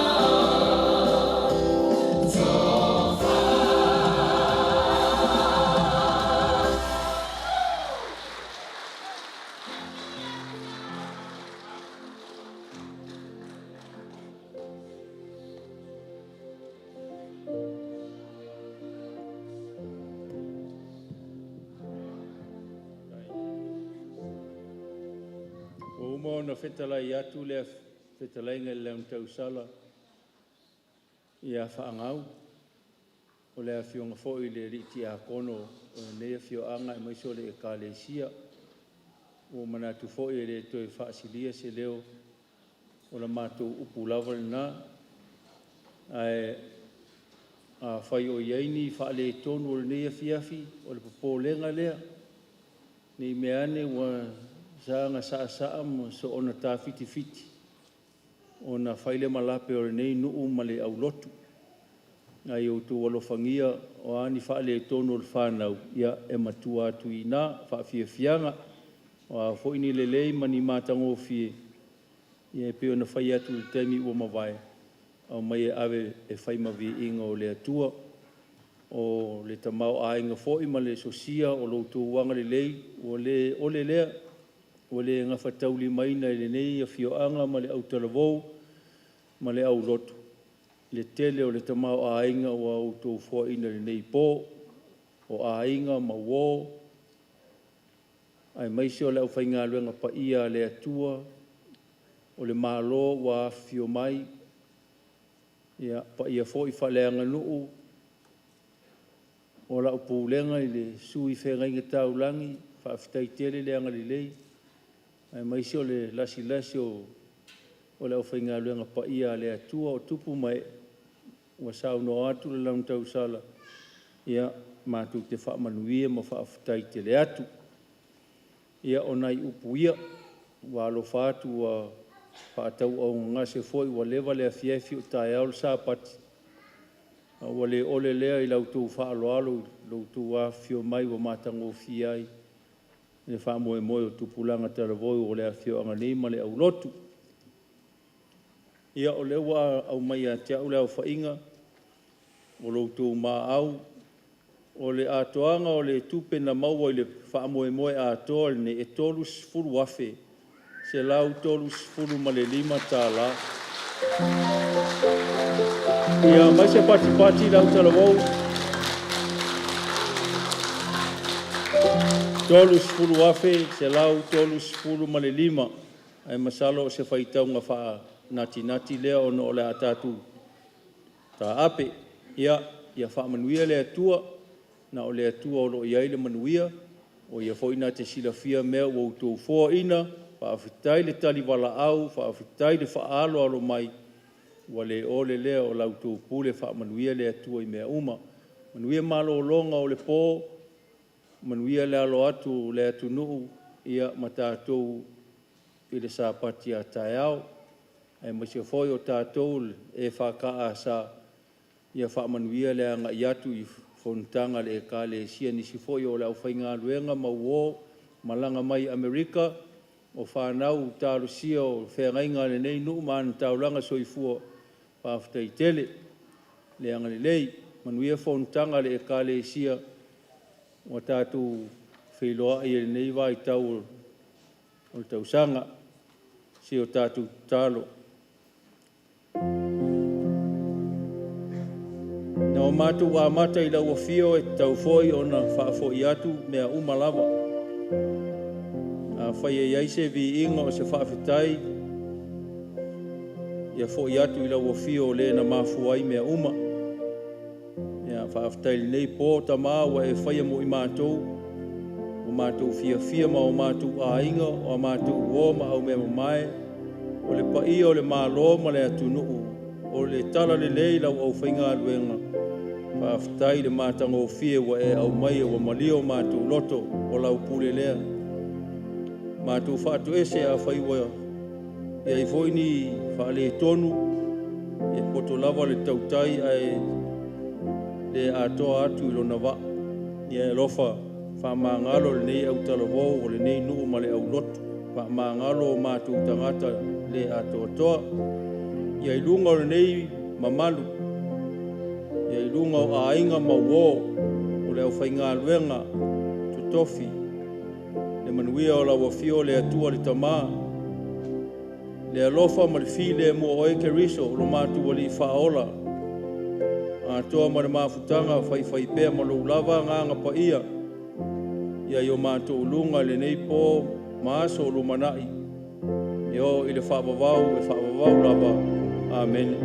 Ua uma ona fetalai atu le fetalaiga i le Lautausala ia Faagau, o le afioga foi i le alii tiakono o lenei afioaga aemaise o le Ekalesia. Ua manatu foi e le toe faasilia se leo, o le matou upu lava lena. Ae afai o i ai ni faaletonu o lenei afiafi, o le popolega lea, ne i meaane ua saga saasaa ma soona tafitifiti ona fai lea ma lape o lenei nuu ma le aulotu. Ae ia outou alofagia, o a ni faaletonu o le fanau, ia e matua atu i ina faafiafiaga. O a foi ni lelei ma ni matagofie, ia e pei ona fai atu i le taimi ua mavae, aumai e ave e fai ma viiga o le Atua. O le tamaoaiga foi ma le sosia o lo outou agalelei ua le ole lea, ua le gafataulimaina e lenei afioaga ma le autalavou ma le aulotu le tele o le tamaoaiga ua outou foaina i lenei po, o aiga ma uo, aemaise o le aufaigaluega paia a le Atua, o le Malo ua afifio mai, ia paia foi faaleaganuu o lau pulega i le susu i feagaiga taulagi, faafetai tele le agalelei, aemaise o le lasilasi o le aufaigaluega paia a le Atua o tupu ma ee ua saunoa atu le lagotausala, ia matou te faamanuia ma faafetai tele atu. Ia, o nai upu ia, ua alofa atu ua faatauaaogagase foi ua leva le afiafi o taeao le Sapati. A ua le ole lea i la outou faaaloalo i lo outou afifio mai ua matagofie ai le faamoemoe o tupulaga talavou o le afioaga nei ma le aulotu. Ia, o lea ua aumai ia te au le aofaiga o lo outou muaau. O le atoaga o le tupe na maua i le faamoemoe atoa lenei, e $30,135. Ia aumai se patipati le au talavou. $30,135, ae masalo o se faitauga faanatinati lea ona o le a tatou taape. Ia faamanuia le Atua, na o le Atua o lo o i ai le manuia, o Ia foi na te silafia mea ua outou foaina, faafetai le talivalaau, faafetai le faaaloalo mai, ua le ole lea o la outou pule, faamanuia le Atua i mea uma. Manuia malologa o le po, manuia le alo atu o le atunuu ma tatou i le Sapati a taeao, aemaise foi o tatou o le EFKS, ia faamanuia le agai atu i fonotaga a le Ekalesia i nisi foi o le aufaigaluega ma uo malaga mai Amerika, o fanau talosia o feagaiga a lenei nuu ma ana taulaga soifua, faafetai tele le agalelei. Manuia fonotaga a le Ekalesia ua tatou feiloai ai i lenei vaitau o le tausaga. Se o tatou tatalo. Na o matou amata i lau afio, e tatau foi ona faafoi atu mea uma lava. Afai e i ai se viiga o se faafetai, ia foi atu i lau afio o le na mafua ai mea uma. Ia faafetai i lenei po Tama ua e faia mo i matou, ua matou fiafia ma o matou aiga, o a matou uo ma aumeamamae, o le paia o le Malo ma le atunuu, o le talalelei i lau aufaigaluega, faafetai i le matagofie ua e aumaia ua malie o matou loto, o lau pule lea. Matou faatoese afai ua i ai foi ni faaletonu, e poto lava le tautai ae le atoa atu i lona vaa. Ia e alofa faamagalo lenei autalavou o lenei nuu ma le aulotu, faamagalo o matou tagata le atoatoa. Ia i luga o lenei mamalu, ia i luga o aiga ma uo, o le aufaigaluega totofi, le manuia o lau afio le Atua le Tama, le alofa ma le filemu o oe Keriso o lo matou Alii Faaola, atoa ma le mafutaga faifaipea ma lou lava Agaga Paia, ia i o matou luga i lenei po ma aso o lumanai, e oo i le faavavau e faavavau lava. Amene.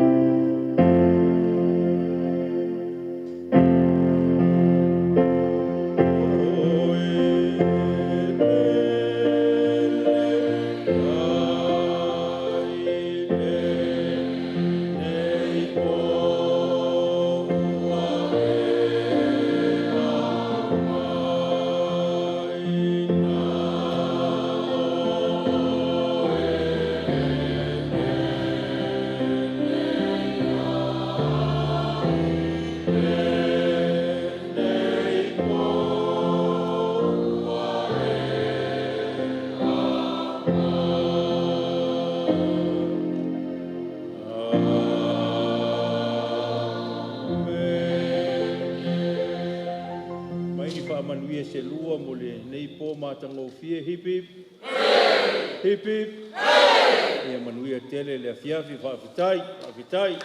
Aumai ni faamanuia se lua mo lenei po matagofie. Hip hip. Hip hip. Ia manuia tele le afiafi. Faafetai, faafetai.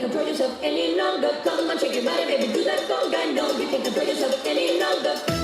control yourself any longer. Come on, shake your body, baby, do that conga. No, you can't control yourself any longer.